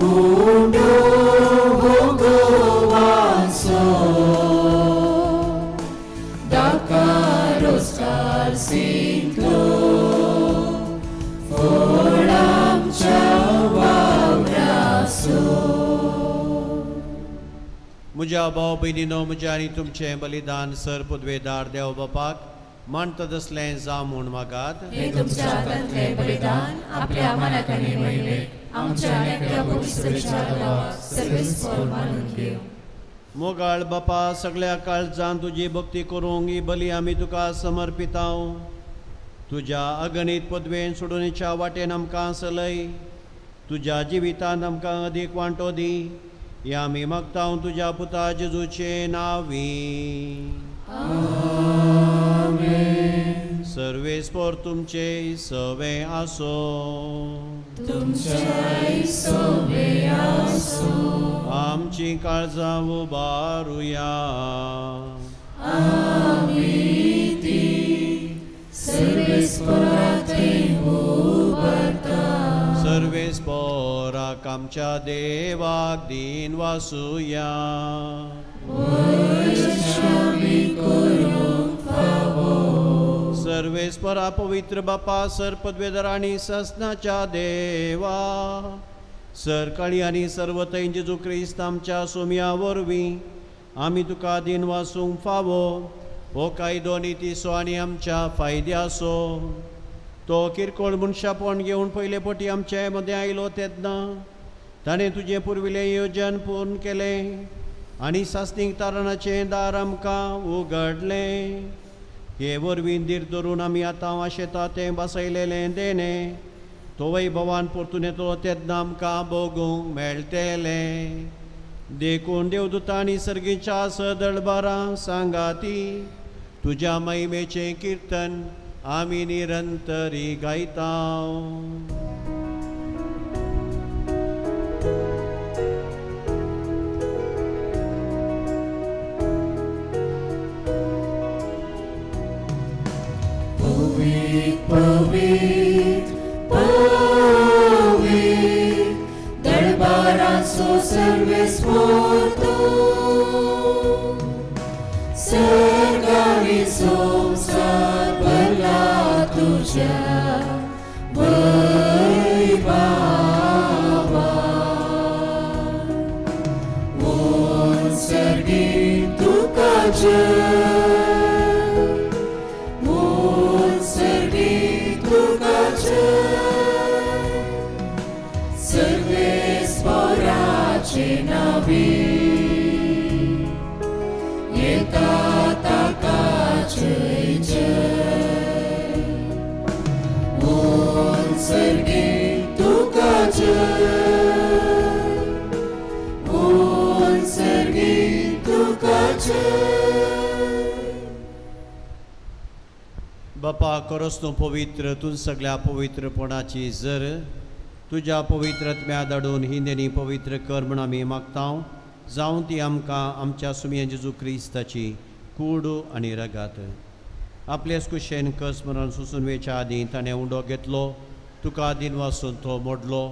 उंडो भोगवासो दाकारोस्कार सिंतलो फोड आमच्या वावरासो. म्हज्या भाव भयणीनो म्हज्या आनी तुमचें बलिदान सर पदवेदार देव बापाक मानता तसलें जावं म्हूण मागात. हे तुमच्या हातांतलें बलिदान आपल्या मनाक आनी महिमेक आमच्या आनी त्या पवित्रच्या देवाक सर्वेस्पर मानून घेवं. मोगाळ बापा सगळ्या काळजान तुजी भक्ती करूंक ही बली आमी तुका समर्पितांव. तुज्या अगणीत पदवेन सोडूनच्या वाटेन आमकां सलय तुज्या जिवितांत आमकां अदीक वांटो दी. हे आमी मागतांव तुज्या पुता जेजूचे नांवी. आमेन. सर्वेस्पर तुमचे सवे आसो. तुमच्याय सवे आसो. आमची काळजां उबारुया. आमी ती सर्वेस्परा थंय उबारता. सर्वेस्पराक आमच्या देवाक दीन वासुया. आमी करूंक फावो. सर्वेस्परा पवित्र बापा सर पदवेदार आनी ससनाच्या देवा सरकाळी आनी सर्वथंय जेजू क्रिस्त आमच्या सोम्या वरवीं आमी तुका दीन वासूंक फावो. हो कायदो नितीचो आनी आमच्या फायद्याचो. तो किरकोळ मनशापण घेवन पयले पटी आमचे मदें आयलो तेन्ना ताणें तुजें पुर्विल्लें योजन पूर्ण केलें आनी सासणीक तारणाचें दार आमकां उगडलें. हे वरवीं धीर धरून आमी आतां वाशेता तें बसयलेलें देणें तो वैभवान परतून येतलो तेन्ना आमकां भोगूंक मेळटलें. देखून देवदूतांनी सर्गीच्या सदळबारां सांगाती तुज्या महिमेचें किर्तन आमी निरंतरी गायता. पवित्र पवित्र दरबाराचो सर्वेस्पर तूं सर्गारी संवसार भरला तुज्या वैभवान. उत्सर्गीत तुका जय उत्सर्गीत तुका जय सर्वेस्पराचे नांवी येता ताका जय जय. उत्सर्गीत तुका जय उत्सर्गीत तुका जय. बापा खरोच तूं पवित्र तूं सगळ्या पवित्रपणाची जर तुज्या पवित्र आत्म्या धाडून ही देणी पवित्र कर म्हूण आमी मागता. जावं ती आमकां आमच्या सुमया जेजू क्रिस्ताची कूड आनी रगात. आपलेच कुशेन कस मरण सोसून वेच्या आदीं ताणें उंडो घेतलो तुका दीन वासून तो मोडलो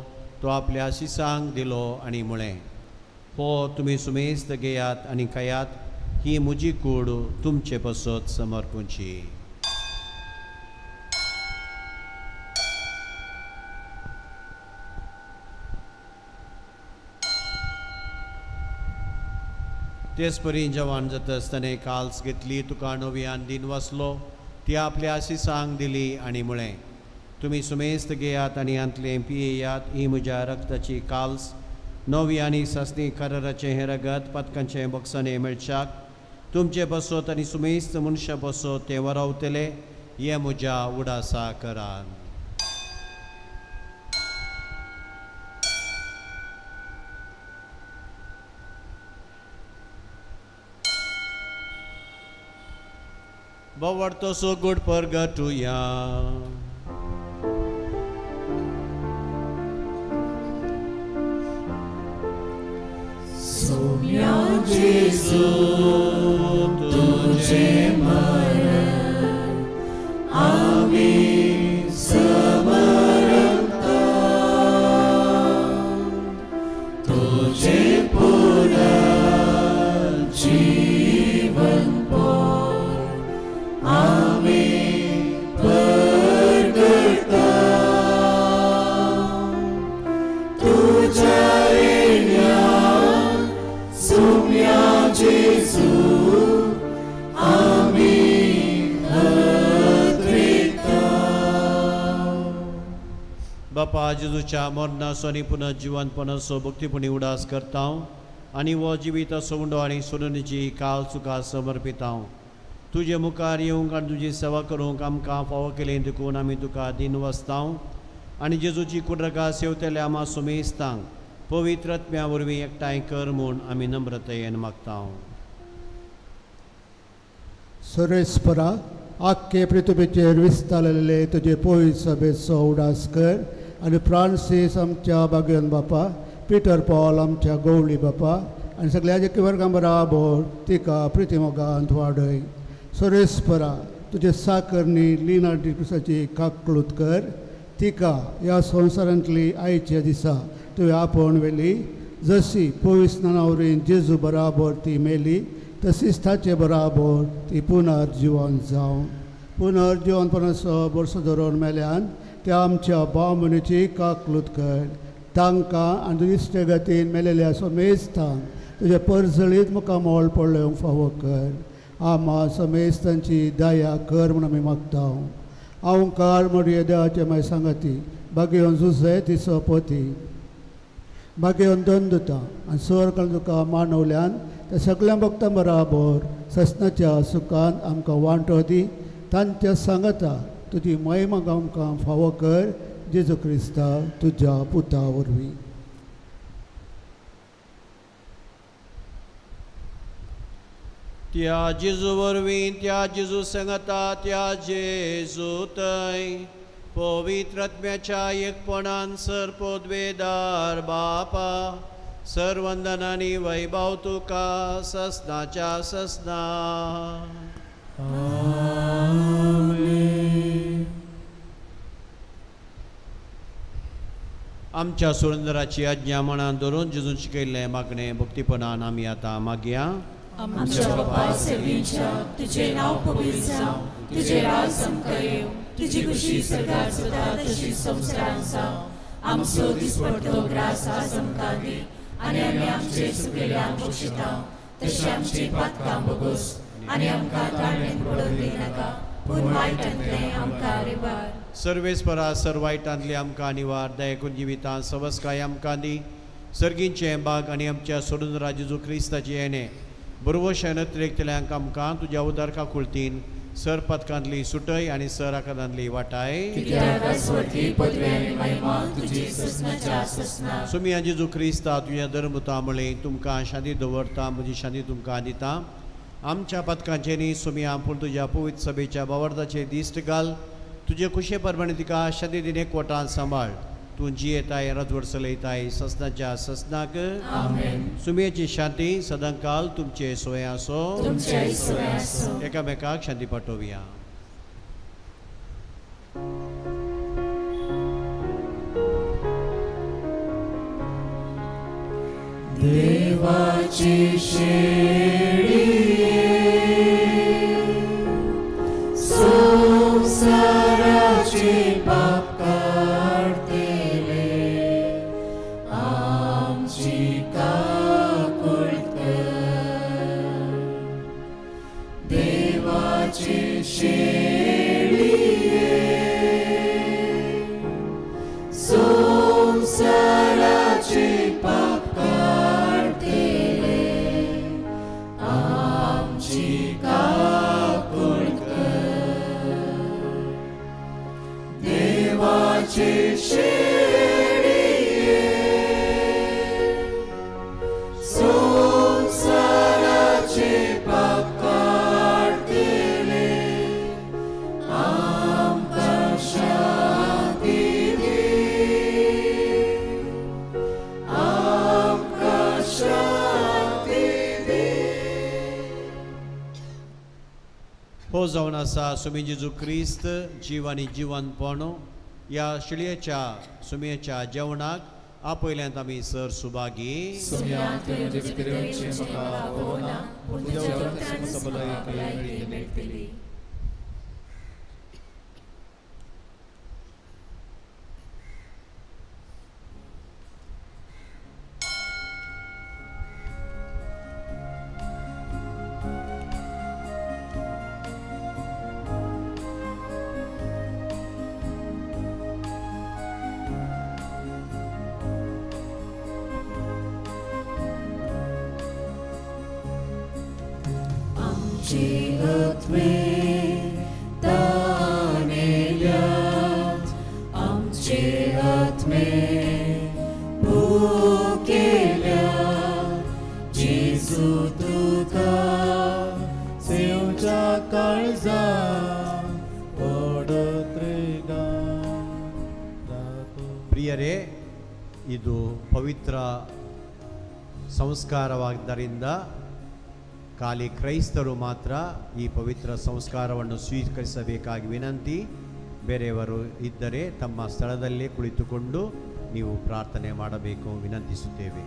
तो आपल्या शिसांक दिलो आनी म्हळें हो तुमी सुमेस्त घेयात आनी खायात ही म्हजी कूड तुमचे पसत समर्पूची. तेच परी जवान जाता आसतना काल्स घेतली तुका नव्यान दीन वाचलो ती आपल्या शिसांक दिली आनी म्हळें तुमी सुमेस्त घेयात आनी हांतलें पियेयात ही म्हज्या रक्ताची काल्स नवी आनी सासणी कराराचें हें रगत पातकांचें बक्षाणें मेळच्याक तुमचे बसत आनी सुमेस्त मनशां बसत तें वरावतलें हें म्हज्या उडासा करान. बोवाळतो सोगूड परगटुया. सोम्या जेजू तुझे मरण आमी समरता, तुझे पुनर्जीवन पण आमी परगटा, तुझ्या येण्यान सोम्या जेजू आमी हद्रेता. बापा जेजूच्या मरणाचो आनी पुनर्जिवनपणाचो भक्तीपणी उडास करता आनी हो जिविताचो उंडो आनी सोडणीची काल तुका समर्पिता. तुजे मुखार येवंक आनी तुजी सेवा करूंक आमकां फावो केली देखून आमी तुका दिन वसता आनी जेजूची कुड्रका सेवतल्या आमा सुमेस्तांक पवित्र आत्म्या वरवीं एकठांय कर म्हूण आमी नम्रतायेन मागता. सुरेस्परा आख्खे पृथ्वीचेर विस्तारलेले तुजे पवित्र सभेचो उडास कर आनी फ्रांसीस आमच्या बागेवन बापा, पिटर पॉल आमच्या गवळी बापा आनी सगळ्या जेकी वर्गां बराबर तिका प्रितिमोगांत वाडय. सुरेस्परा तुजे साकरणी लिना डिक्रुसाची काकळूत कर, तिका ह्या संवसारांतली आयच्या दिसा तुवें आपोवन व्हेली, जशी पवित्र स्नाना वरवीं जेजू बराबर ती मेली तशीच ताचे बराबर ती पुनर्जिवन जावं. पुनर्जिवनपणाचो वर्स धरून मेल्यान त्या आमच्या भाव भयणीची काकलूत कर, तांकां आनी तुजी इश्टगतीन मेलेल्या समेस्तांक तुजे परजळीत मुखामळ पळोवंक फावो कर. आमा समेस्तांची दया कर म्हूण आमी मागता. अहंकार मडये देवाचे माय सांगाती बागेवन जुजे तिचो पती बागेवन दोन दुता आनी स्वर्गान तुका मानवल्यान त्या सगळ्या भक्तां बराबर ससनाच्या सुखान आमकां वांटो दी. तांच्या सांगाता तुजी महिमा आमकां फावो कर, जेजू क्रिस्ता तुज्या पुता वरवीं. त्या जेजू वरवीं, त्या जेजू सांगाता, त्या जेजू थंय पवित्र आत्म्याच्या एकपणान सर पदवेदार बापा सर्वंदनानी वैभव तुका ससनाच्या ससना. आमच्या सुरेंद्राची आज्ञा मनान धरून जेजून शिकयल्लें मागणें भक्तीपणान आमी आतां मागया. आमच्या बापा सर्वींच्या तुझे नांव पवित्र जावं, तुझे राज आमकां येवं, तुजी खुशी स्वर्गार जाता तशी संवसारांत जावं. आमचो दिसपट्टो ग्रास आज आमकां दी आनी आमी आमचे चुकलेल्यांक बक्षिता तशें आमची पातकां भोगोस आनी आमकां ताळमेन पडोवन दिनाका, पूण वायटांतलें आमकां निवार. सर्वेस्परा सर वायटांतलें आमकां निवार, दयेकून जिवितांत सवस्काय आमकां दी. सर्गींचें बाग आनी आमच्या सोडून जेजू क्रिस्ताचें येणें बरवशान अतिरेकतल्यांक आमकां तुज्या उदार काकुळतीन सर पदकांतली सुटय आनी सर आकारांतली वाटाय. सुमिया जेजू क्रिस्ता तुज्या धर्मता म्हळें तुमकां शांती दवरता, म्हजी शांती तुमकां दिता. आमच्या पदकांचेर न्ही सुमिया पूण तुज्या पवित्र सभेच्या बावर्दाचेर दिश्ट घाल. तुजे खुशे प्रमाणे तिका शांती दिन एकवटान सांबाळ. तूं जियेताय रजवड चलयताय ससनाच्या ससनाक. सुमियाची शांती सदांकाल तुमचे सोय आसो. एकामेकाक शांती पाठोवया. देवाची शेळये संवसाराचे पाप काडतले आमची काकूळट कर. देवाची शेळये संवसाराचे पाप काडतले तो जावन आसा सुमी जेजू क्रिस्त जीव आनी जिवनपण ह्या शिळयेच्या सुमयेच्या जेवणाक आपयल्यांत आमी सर सुभागी. ಪ್ರಿಯರೇ, ಇದು ಪವಿತ್ರ ಸಂಸ್ಕಾರವಾದ್ದರಿಂದ ಖಾಲಿ ಕ್ರೈಸ್ತರು ಮಾತ್ರ ಈ ಪವಿತ್ರ ಸಂಸ್ಕಾರವನ್ನು ಸ್ವೀಕರಿಸಬೇಕಾಗಿ ವಿನಂತಿ. ಬೇರೆಯವರು ಇದ್ದರೆ ತಮ್ಮ ಸ್ಥಳದಲ್ಲೇ ಕುಳಿತುಕೊಂಡು ನೀವು ಪ್ರಾರ್ಥನೆ ಮಾಡಬೇಕು ವಿನಂತಿಸುತ್ತೇವೆ.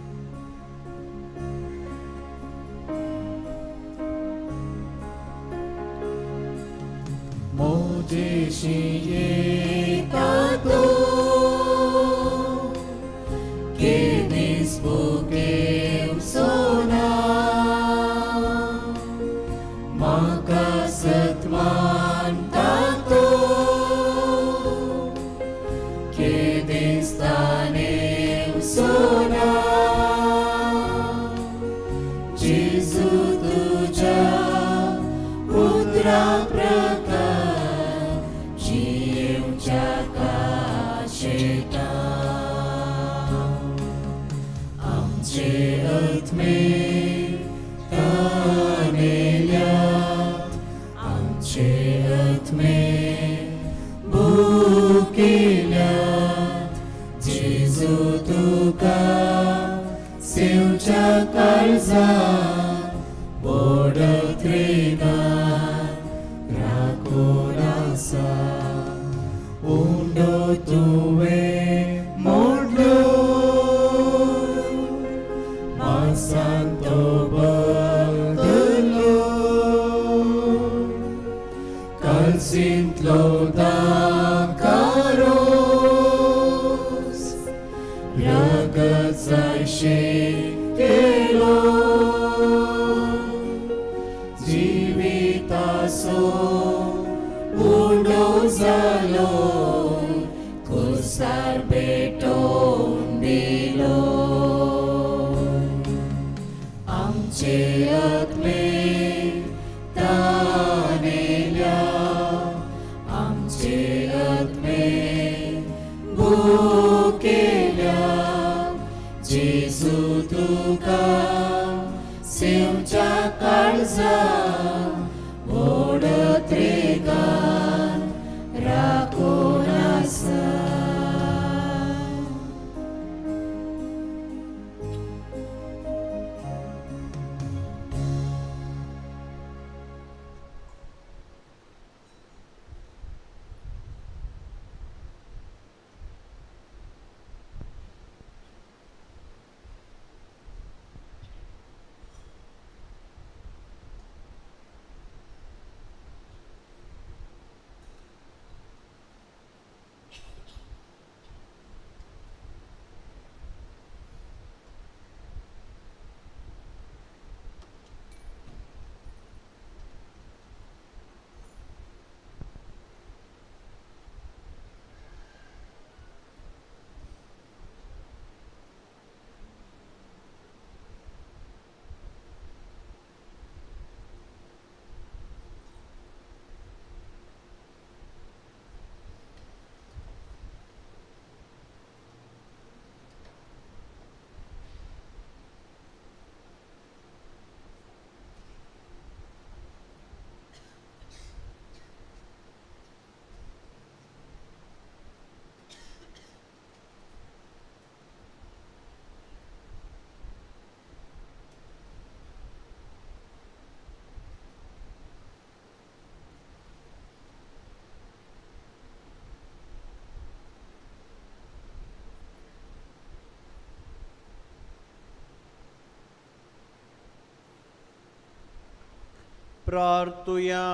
प्रार्थुया.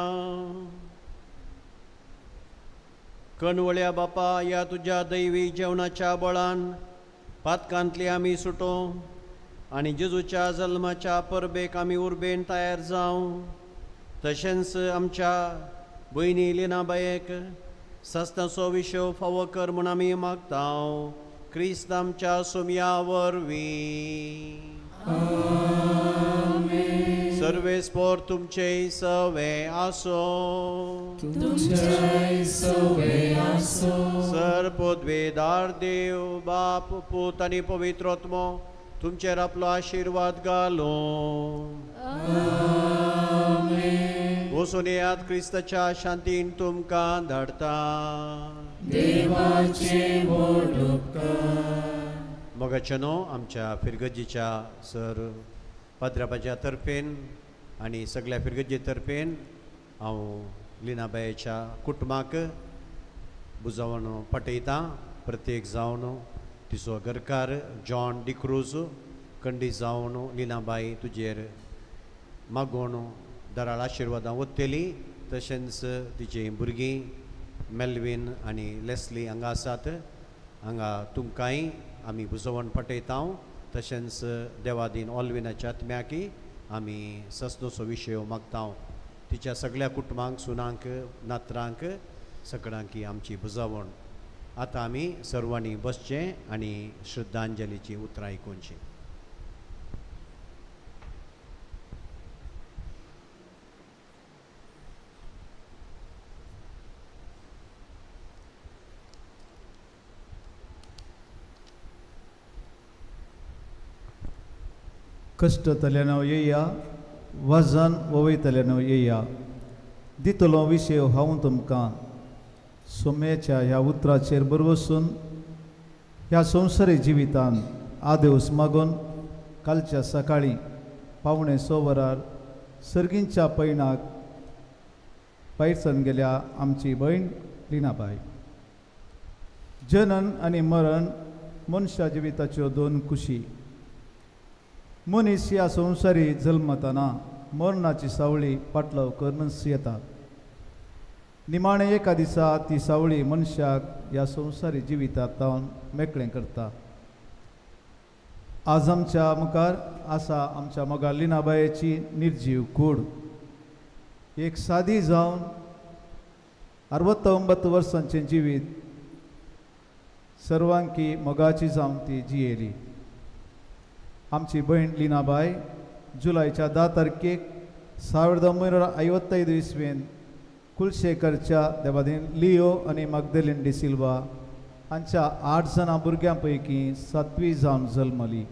कणवळ्या बापा, ह्या तुज्या दैवी जेवणाच्या बळान पातकांतली आमी सुटो आनी जेजूच्या जल्माच्या परबेक आमी उर्बेन तयार जावं. तशेंच आमच्या भयणी लिनाबायेक सस्ताचो विशय फावो कर म्हूण आमी मागता क्रिस्त आमच्या सुमया वरवीं. सर्वेस्पोर तुमचे सवे आसो. सर पदवेदार देव बाप पूत आनी पवित्र आत्मो तुमचेर आपलो आशिर्वाद घालो. वचून येयात, क्रिस्ताच्या शांतीन तुमकां धाडटा. मोगाचे न्हू आमच्या फिरगजीच्या सर पाद्राबाच्या तर्फेन आनी सगळ्या फिरगजी तर्फेन हांव लिनाबायेच्या कुटुंबाक बुजवण पटयतां. प्रत्येक जावन तिचो घरकार जॉन डिक्रूज कंडी जावन लिनाबाई तुजेर मागोवन दराळ आशिर्वादां वत्तली. तशेंच तिची भुरगीं मेल्वीन आनी लेस्ली हांगा आसात, हांगा तुमकांय आमी बुजवण पटयता. तशेंच देवादीन ऑलविनाच्या आत्म्याकी आमी ससनोचो विशय मागता. तिच्या सगळ्या कुटुंबांक, सुनांक, नातरांक सगळ्यांकी आमची बुजवण. आतां आमी सर्वांनी बसचें आनी श्रद्धांजलीची उतरां आयकुचीं. कश्टतल्यान येया, वजन वयतल्यान येया, दितलो विशय हांव तुमकां. सोम्याच्या ह्या उतराचेर बरवसून ह्या संवसारी जिवितान आदेवस मागून कालच्या सकाळीं 5:45 वरार सर्गींच्या पयणाक पायसन गेल्या आमची भयण लिनाबाई. जनन आनी मरण मनशा जिविताच्यो दोन कुशी. मनीस ह्या संवसारी जल्मतना मरणाची सावळी पाटलाव करूनच येता. निमाणें एका दिसा ती सावळी मनशाक ह्या संवसारी जिवितांत मेकळें करता. आज आमच्या मुखार आसा आमच्या मोगा लिनाबायेची निर्जीव कूड. एक सादी जावन 69 वर्सांचें जिवीत सर्वांकी मोगाची जावन ती जियेली. आमची भयण लिनाबाय जुलैच्या 10 तारखेक 1955 इस्वेन कुलशेखरच्या देवादीन लियो आनी मागदेलीन डिसिल्वा हांच्या 8 जाणां भुरग्यां पैकी 7वी जावन जल्मली.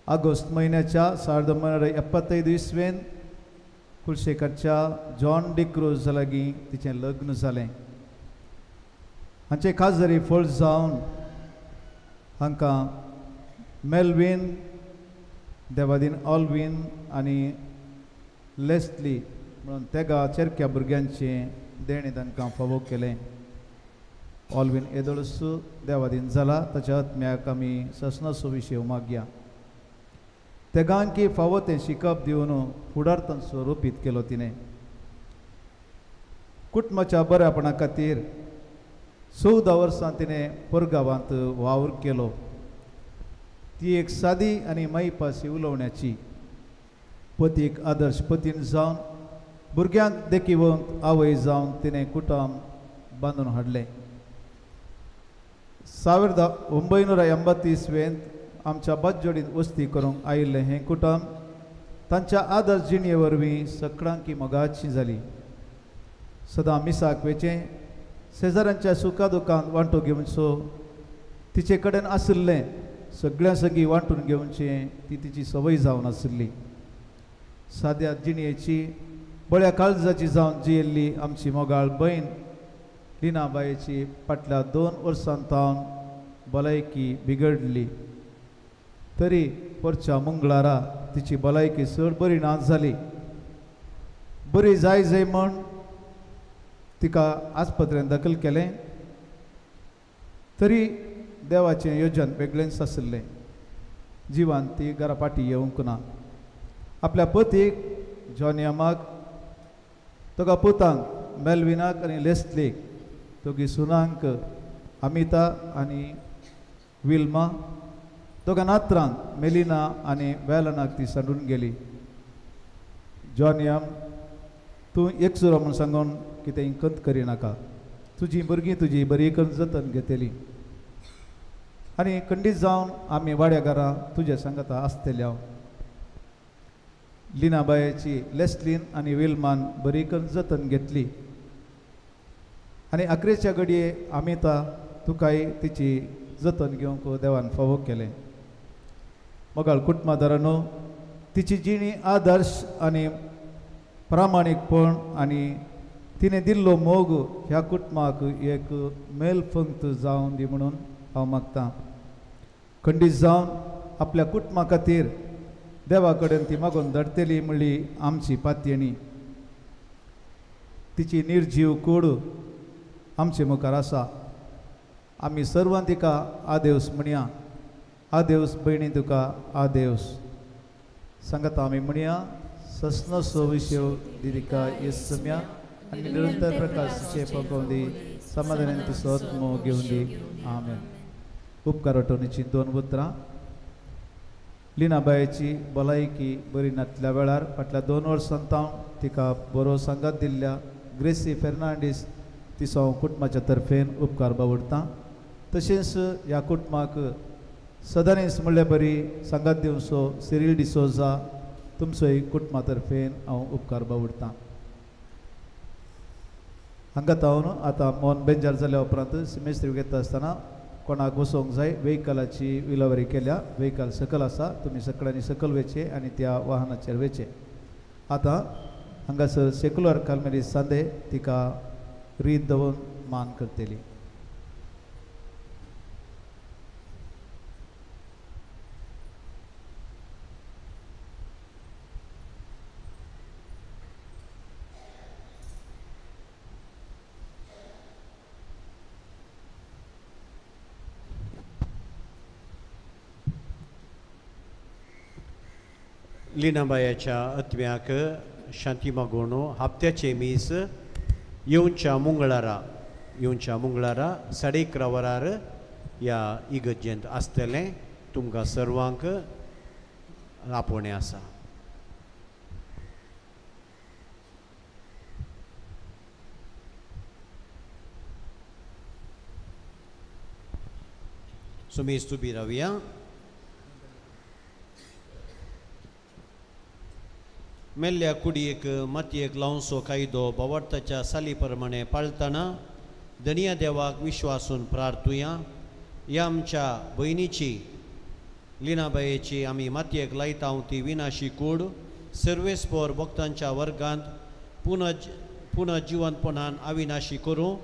ऑगस्ट म्हयन्याच्या 1975 इस्वेन कुलशेखरच्या जॉन डिक्रूज लागीं तिचें लग्न जालें. हांचें खाजरी फळ जावन हांकां मेल्वीन देवादीन ऑलवीन आनी लेस्ली म्हणून तेगा चेरक्या भुरग्यांचें देणें तांकां फावो केलें. ऑलवीन येदोळस देवादीन जाला, ताच्या आत्म्याक आमी ससनाचो विशय मागया. तेगांकी फावो तें शिकप दिवन फुडार तांचो रोपीत केलो तिणें. कुटुंबाच्या बऱ्यापणा खातीर 14 वर्सां तिणें परगांवांत वावर केलो. ती एक सादी आनी मायपासी उलोवण्याची, पतीक आदर्श पतीन जावन भुरग्यांक देखीवंत आवय जावन तिणें कुटुंब बांदून हाडलें. 1980 इस्वेंत आमच्या बाजोडींत वस्ती करूंक आयिल्लें हें कुटुंब तांच्या आदर्श जिणे वरवीं सगळ्यांकी मोगाची जाली. सदां मिसाक वेचें, शेजाऱ्यांच्या सुखा दुखांत वांटो घेवचो, तिचे कडेन आशिल्लें सगळ्यां संगी वांटून घेवचें ती तिची संवय जावन आशिल्ली. साद्या जिणेची बळ्या काळजाची जावन जियेल्ली आमची मोगाळ भयण लिनाबायेची फाटल्या 2 वर्सां सावन भलायकी बिगडली. तरी परच्या मंगळारा तिची भलायकी चड बरी ना जाली. बरी जाय जाय म्हण तिका आस्पत्रेंत दाखल केलें. तरी देवाचें योजन वेगळेंच आशिल्लें. जिवान ती घरा फाटी येवंक ना. आपल्या पतीक जॉनियमाक, दोगा पुतांक मेलविनाक आनी लेस्लीक, दोगी सुनांक अमिता आनी विल्मा, दोगा नात्रांक मेलिना आनी वेलनाक ती सांडून गेली. जॉनियम, तूं एकसुरो म्हूण सांगून कितें खंत करिनाका. तुजी भुरगीं तुजी बरी करून जतन घेतली आनी खंडीत जावन आमी वाड्या घरा तुज्या सांगता आसतले. हांव लिनाबायची लेस्लीन आनी विल्मान बरी करून जतन घेतली आनी आक्रेच्या घडये अमिता तुकाय तिची जतन घेवंक देवान फावो केलें. मोगाळ कुटुंबादारांनो, तिची जिणी आदर्श आनी प्रामाणीकपण आनी तिणें दिल्लो मोग ह्या कुटुंबाक एक मेलफंक्त जावन दी म्हणून हांव मागतां. खंडीत जावन आपल्या कुटुंबा खातीर देवा कडेन ती मागून धाडटली म्हणली आमची पातयेणी. तिची निर्जीव कूड आमचे मुखार आसा. आमी सर्वां तिका आदेवस म्हणया. आदेवस भयणी, तुका आदेवस सांगता. आमी म्हणया सस्नसो विशय दिदिका येसम्या आनी निरंतर प्रकाश पकोवन दी, समाधानान तिचो आत्मो घेवन दी. आमेन. उपकार वाटोवणेचीं दोन उतरां. लिनाबायची भलायकी बरी नातल्या वेळार फाटल्या 2 वर्सां हांव तिका बरो सांगात दिल्ल्या ग्रेसी फेर्नांडीस तिचो हांव कुटुंबाच्या तर्फेन उपकार बावडटां. तशेंच ह्या कुटुंबाक सदांच म्हणल्यार बरी सांगात दिवचो सिरील डिसोजा तुमचोय कुटुंबा तर्फेन हांव उपकार बावडटां. हांगा तावन आतां मोन बेंजार जाल्या उपरांत सिमेस्त्री घेता आसतना कोणाक वचोंक जाय वेहिकलाची विलावरी केल्या. वेहिकल सकल आसा, तुमी सगळ्यांनी सकल वयचें आनी त्या वाहनाचेर वयचें. आतां हांगासर सेक्युलर कार्मेली सांदे तिका रीत दवरून मान करतली. लिनाबायाच्या आत्म्याक शांती मागोवन हप्त्याचे मीस येवच्या मंगळारा 11:30 वरार ह्या इगर्जेंत आसतलें. तुमकां सर्वांक आपोवणें आसा. सुमेज तुबी रावया. मेल्ल्या कुडयेक मातयेक लावचो कायदो बावडताच्या साली प्रमाणे पाळतना धनिया देवाक विश्वासून प्रार्थुया. ह्या आमच्या भयणीची लिनाबायेची आमी मातयेक लायता ती विनाशी कूड सर्वेस्पोर भक्तांच्या वर्गांत पुनर्जिवंतपणान अविनाशी करूं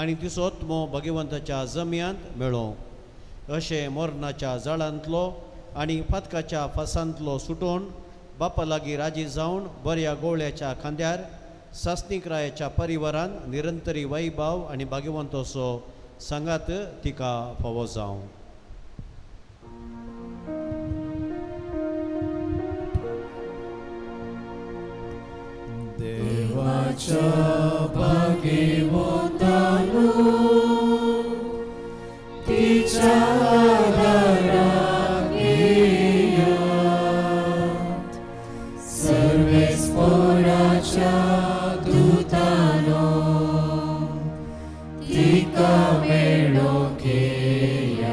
आनी तिचो आत्मो भगवंताच्या जम्यांत मेळों. अशें मरणाच्या जाळांतलो आनी फातकाच्या फासांतलो सुटोवन बापा लागीं राजी जावन बऱ्या गोवळ्याच्या खांद्यार सासणीक रायाच्या परिवारान निरंतरी वैभाव आनी भाग्यवंतसो सांगात तिका फावो जावं. देवाच्या भाग्यवंतानो तिच्या दाराक येयात, सर्वेस्पोराच्या दुतानो तिका मेळोंक येयात.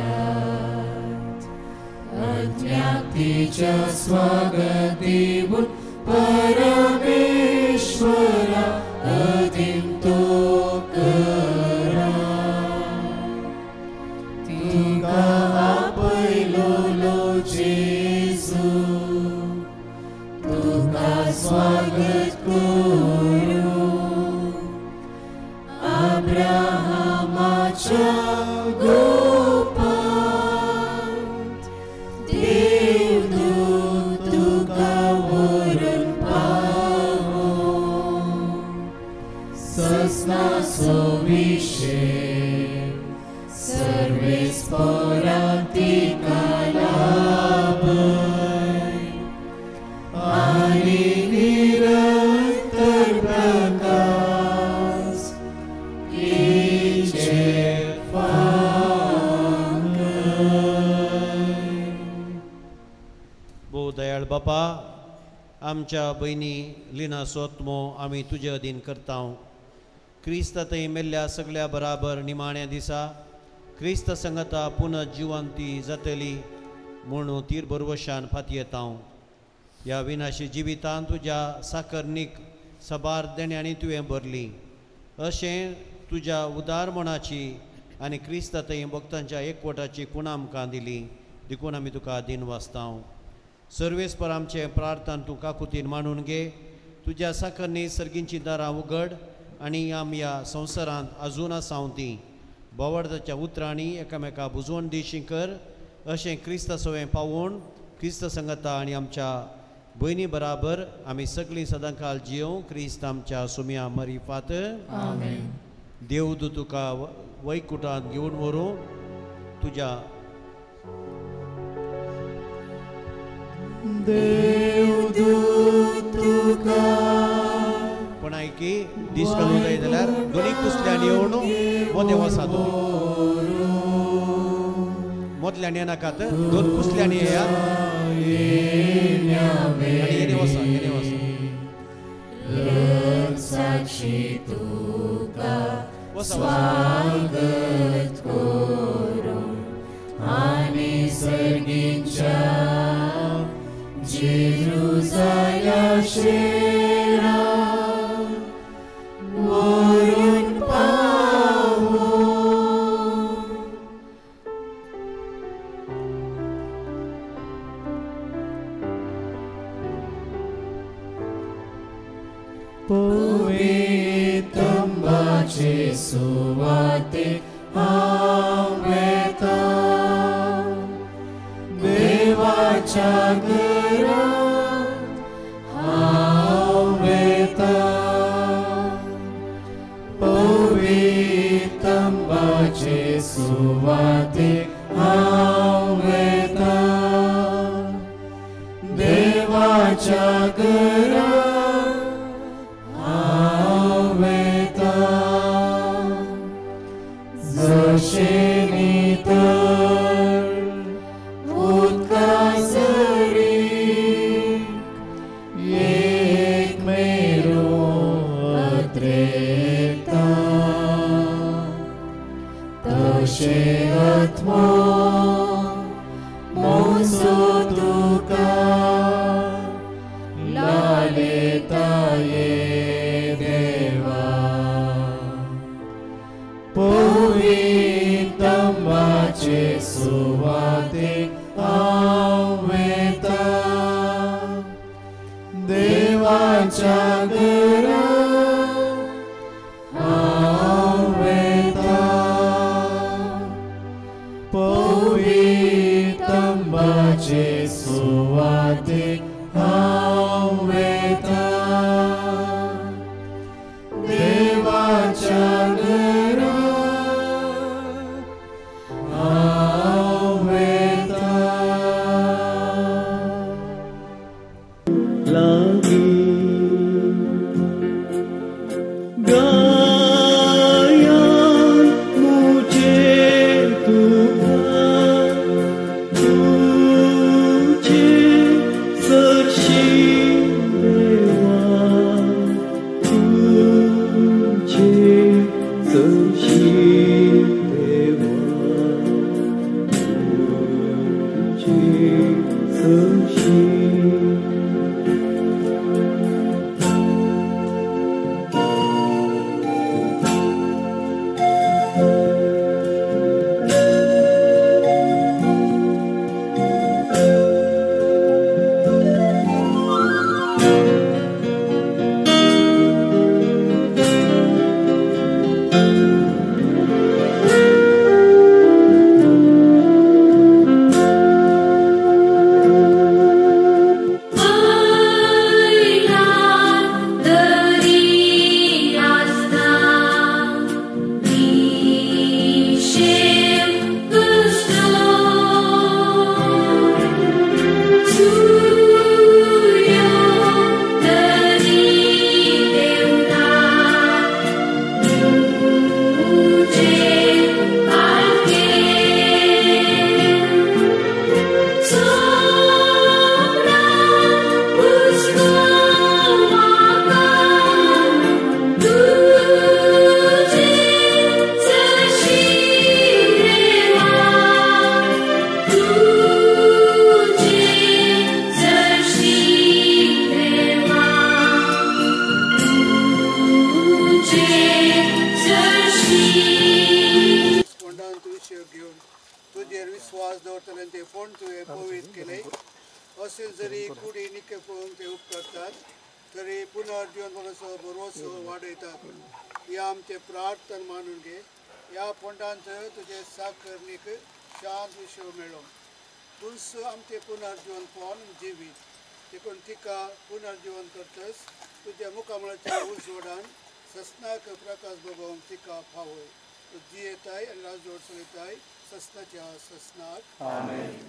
आत्म्याक तिच्या स्वागत दिवन परमेश्वरा अदीम तो करा. तिका आपयलोलो जेजू तुका स्वागत करूं. अब्राहमाच्या गोपांत देवदूत तुका व्हरून पावों. ससनाचो विशेक सर्वेस्पोराक तिका लाभय आनी निरंतरी दयाळ बापा, आमच्या भयणी लिना सोतमो आमी तुजे अधीन करता. क्रिस्त थंय मेल्ल्या सगळ्या बराबर निमाण्या दिसा क्रिस्त संगता पुनः जिवंती जातली म्हूण तीर बरवशान फातयेता. ह्या विनाशी जिवितान तुज्या साकरणीक सबार देण्यांनी तुवें भरली, अशें तुज्या उदार मनाची आनी क्रिस्त थंय भक्तांच्या एकवटाची खुणा आमकां दिली, देखून आमी तुका दिन वाचता. सर्वेस्पर आमचें प्रार्थना तूं काकुतीन मांडून घे. तुज्या साकरणी सर्गींची दारां उगड आनी आमी ह्या संवसारांत अजून आसाव ती बोवाळाच्या उतरांनी एकामेका बुजवण दिशी कर, अशें क्रिस्ता सवें पावोवन क्रिस्त संगता आनी आमच्या भयणी बराबर आमी सगळीं सदांकाल जियों क्रिस्त आमच्या सुम्या मरिफात. आमेन. देव तूं तुका वैकुटांत घेवन व्हरूं तुज्या देवदूत तुका पण आयकी दीस घालूंक जाय जाल्यार दोनी कुसल्यान येवन मोदें वसा तुमी मोदल्यान येनाकात, दोन कुसल्यान येयात आनी येणे वसा, येणे वसा. साक्षी तुका स्वागत करूं आनी सर्गींच्या जेरुजाल्या शेरा वरून पावो. पवित्रंबाचे सुवातेक हांव वेता, देवाच्या घरांत हांव वेता. पवित्रंबाचे सुवातेक हांव वेता, देवाच्या घरांत हांव वेता. जशें नितळ उदका सरी एक मेरो अत्रेता, तशें आत्मो मोसो तुका लालेता ये देवा. पवित्रंबाचे सुवातेक हांव वेता, देवाच्या घरांत हांव वेता. पवित्रंबाचे सुवातेक हांव वेता, देवाच्या घरांत हांव वेता. लागी गाया मुझे तुका तुझे सरशी देवा, तुझे सरशी देवा, तुझे सरशी. अशें जरी कुडी निके पळोवंक ते उपकारतात तरी पुनर्जीवन भरोसो वाडयतात. ह्या आमचे प्रार्थना मानून घे. ह्या फोंडांत तुजे साकरणीक शांत विशय मेळो. तूंच आमचें पुनर्जीवनपण जिवीत देखून तिका पुनर्जीवन करतच तुज्या मुखामळाच्या उजवाडान ससनाक प्रकाश बगोवंक तिका फावय. तूं जियेताय आनी राजवट चलयताय ससनाच्या ससनाक. आमेन.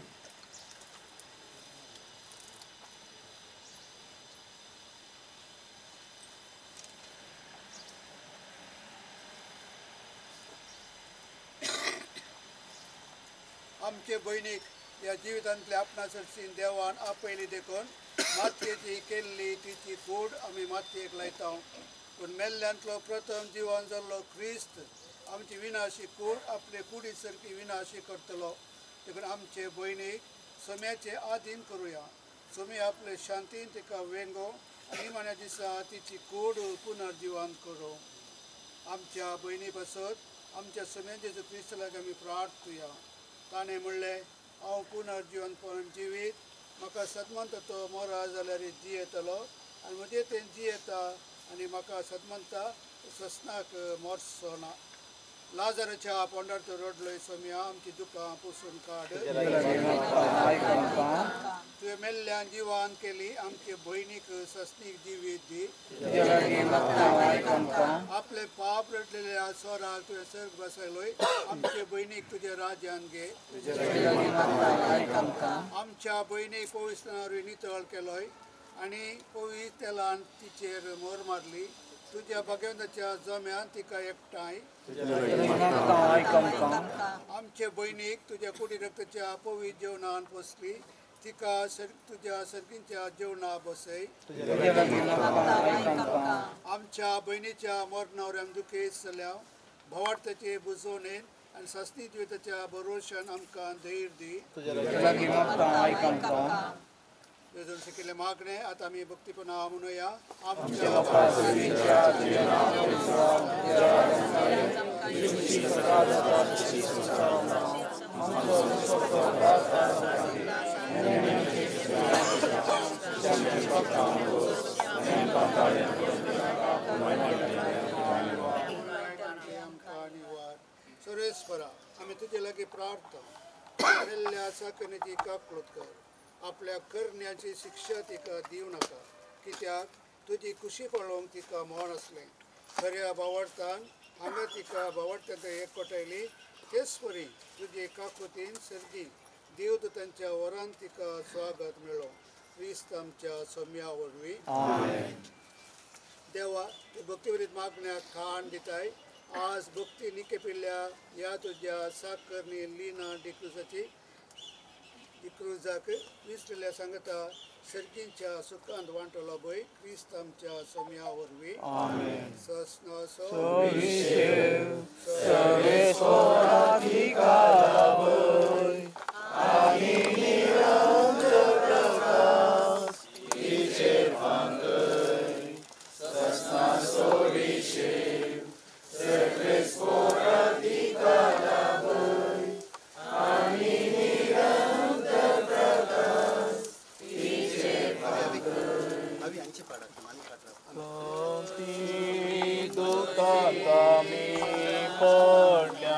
आमचे भयणीक ह्या जिवितांतले आपणा सरशीन देवान आपयली देखून मातयेची केल्ली तिची कूड आमी मातयेक लायता. पूण मेल्ल्यांतलो प्रथम जिवन जाल्लो क्रिस्त आमची विनाशी कूड आपले कुडी सारकी विनाशी करतलो. देखून आमचे भयणीक सोम्याचे आधीन करुया. सोमी आपले शांतीन तिका वेंगो आनी निमाण्या दिसा तिची कूड पुनर्जिवन करूं. आमच्या भयणी पासत आमच्या सोम्या जेजू क्रिस्त लागीं आमी प्रार्थुया. ताणें म्हणलें, हांव पुनर्जीवनपण जिवीत, म्हाका सदमंत तो मोरा जाल्यार जियेतलो आनी म्हजें तें जियेता आनी म्हाका सदमंता ससनाक मोरचो ना. लाजराच्या पोंडार तो रडलोय सोम्या आमची दुकां पुसून काड. तुवें मेल्ल्यान जिवान केली आमचे भयणीक ससनीक जिवीत दी. आपले पाप रडलेल्या सोराक तुवें सर्ग बसयलोय आमचे भयणीक तुज्या राज्यान घे. आमच्या भयणीक पवित्र नितळ केलोय आनी पवित्र तेलान तिचेर मोर मारली. तुज्या भगवंताच्या जम्यान तिका एकठांय. आमचे भयणीक तुज्या कुडी रक्ताच्या पवित्र जेवणान पोसली तिका तुज्या सर्गींच्या जेवणा बसय. आमच्या भयणीच्या मरणावर आमी दुखेस्त जाल्या भावार्थाचे बुजवणेन आनी सासणी जिविताच्या भरोशान आमकां धैर्य दी. शिकिल्ले मागणे आतां आमी भक्तीपणा म्हणुया. आमच्या सुरेश्वरा आमी तुजे लागीं प्रार्थना मेल्ल्या साकरणीची काकळूत कर. आपल्या करण्याची शिक्षा तिका दिवं नाका कित्याक तुजी खुशी पळोवंक तिका मोन आसलें. खऱ्या भावार्थान हांगा तिका भावार्थांत एकवटायली तेच परी तुजे काकुतीन सर्गी देवदूतांच्या वरान तिका स्वागत मेळो. क्रिस्त आमच्या सोम्या वरवीं. देवा तूं भक्तीवरीत मागण्याक खाण दिताय. आज भक्ती निकेपिल्ल्या ह्या तुज्या साकरणी लिना डिक्रुजाची डिक्रुजाक विसरिल्ल्या सांगता सर्गींच्या सुखांत वांटलो भंय क्रिस्त आमच्या सोम्या वरवीं. पडल्या.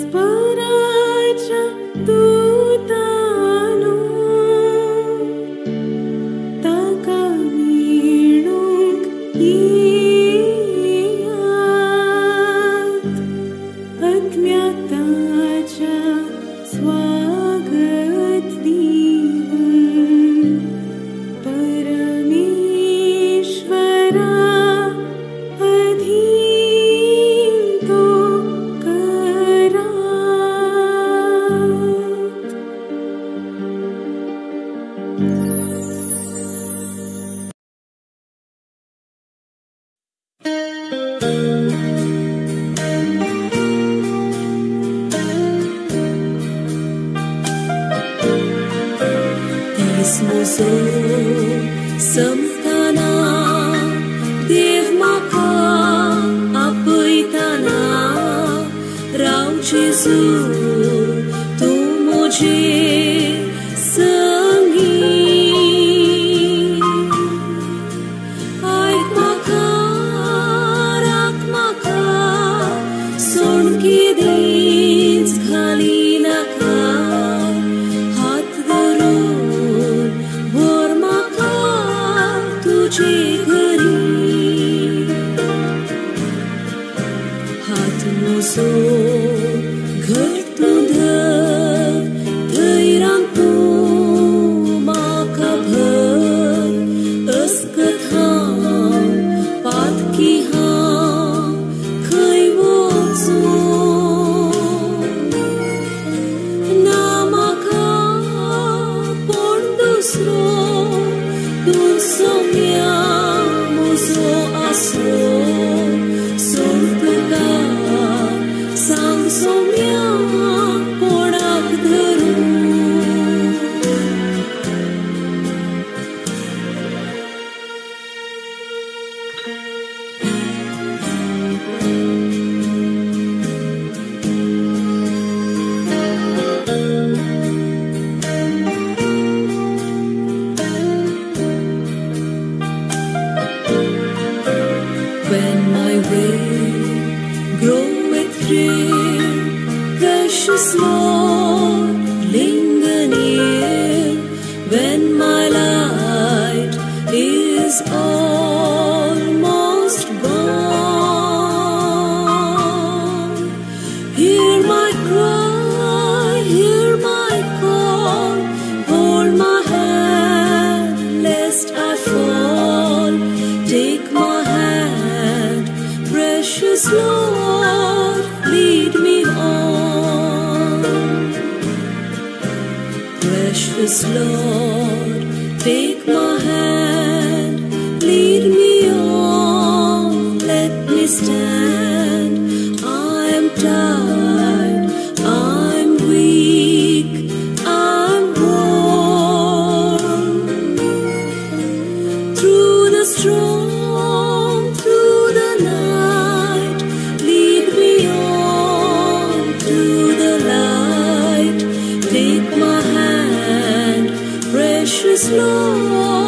स्पराच्या दूतानो ताका मेळूंक येयात आत्म्याक ताच्या स्वागत दिवन परमेश्वरा अधीन तो करात. दीस म्हजो संपतना देव म्हाका आपयतना राव जेजू तूं म्हजे संगी. आयक म्हाका राख म्हाका सोणकी दीस घाली नाका हात धरून व्हर म्हाका तुजे घरी. हात म्हजो घट तूं धर धैर्यान तूं म्हाका भर अस्कत हांव पातकी हांव खंय वचूं ना म्हाका कोण दुसरो तूं सोम्या म्हजो आसरो सोड तुका सांग सोम्या कोणाक धरूं. When my way groweth drear, precious Lord, linger near. When my light is almost gone, hear my cry, hear my call, hold my hand lest I fall. Take my hand, precious Lord, lead me on. Precious Lord, take my hand, lead me on, let me stand. I'm tired, I'm weak, I'm worn. Through the storm, through the night, lead me on to the light. Take my hand, precious Lord.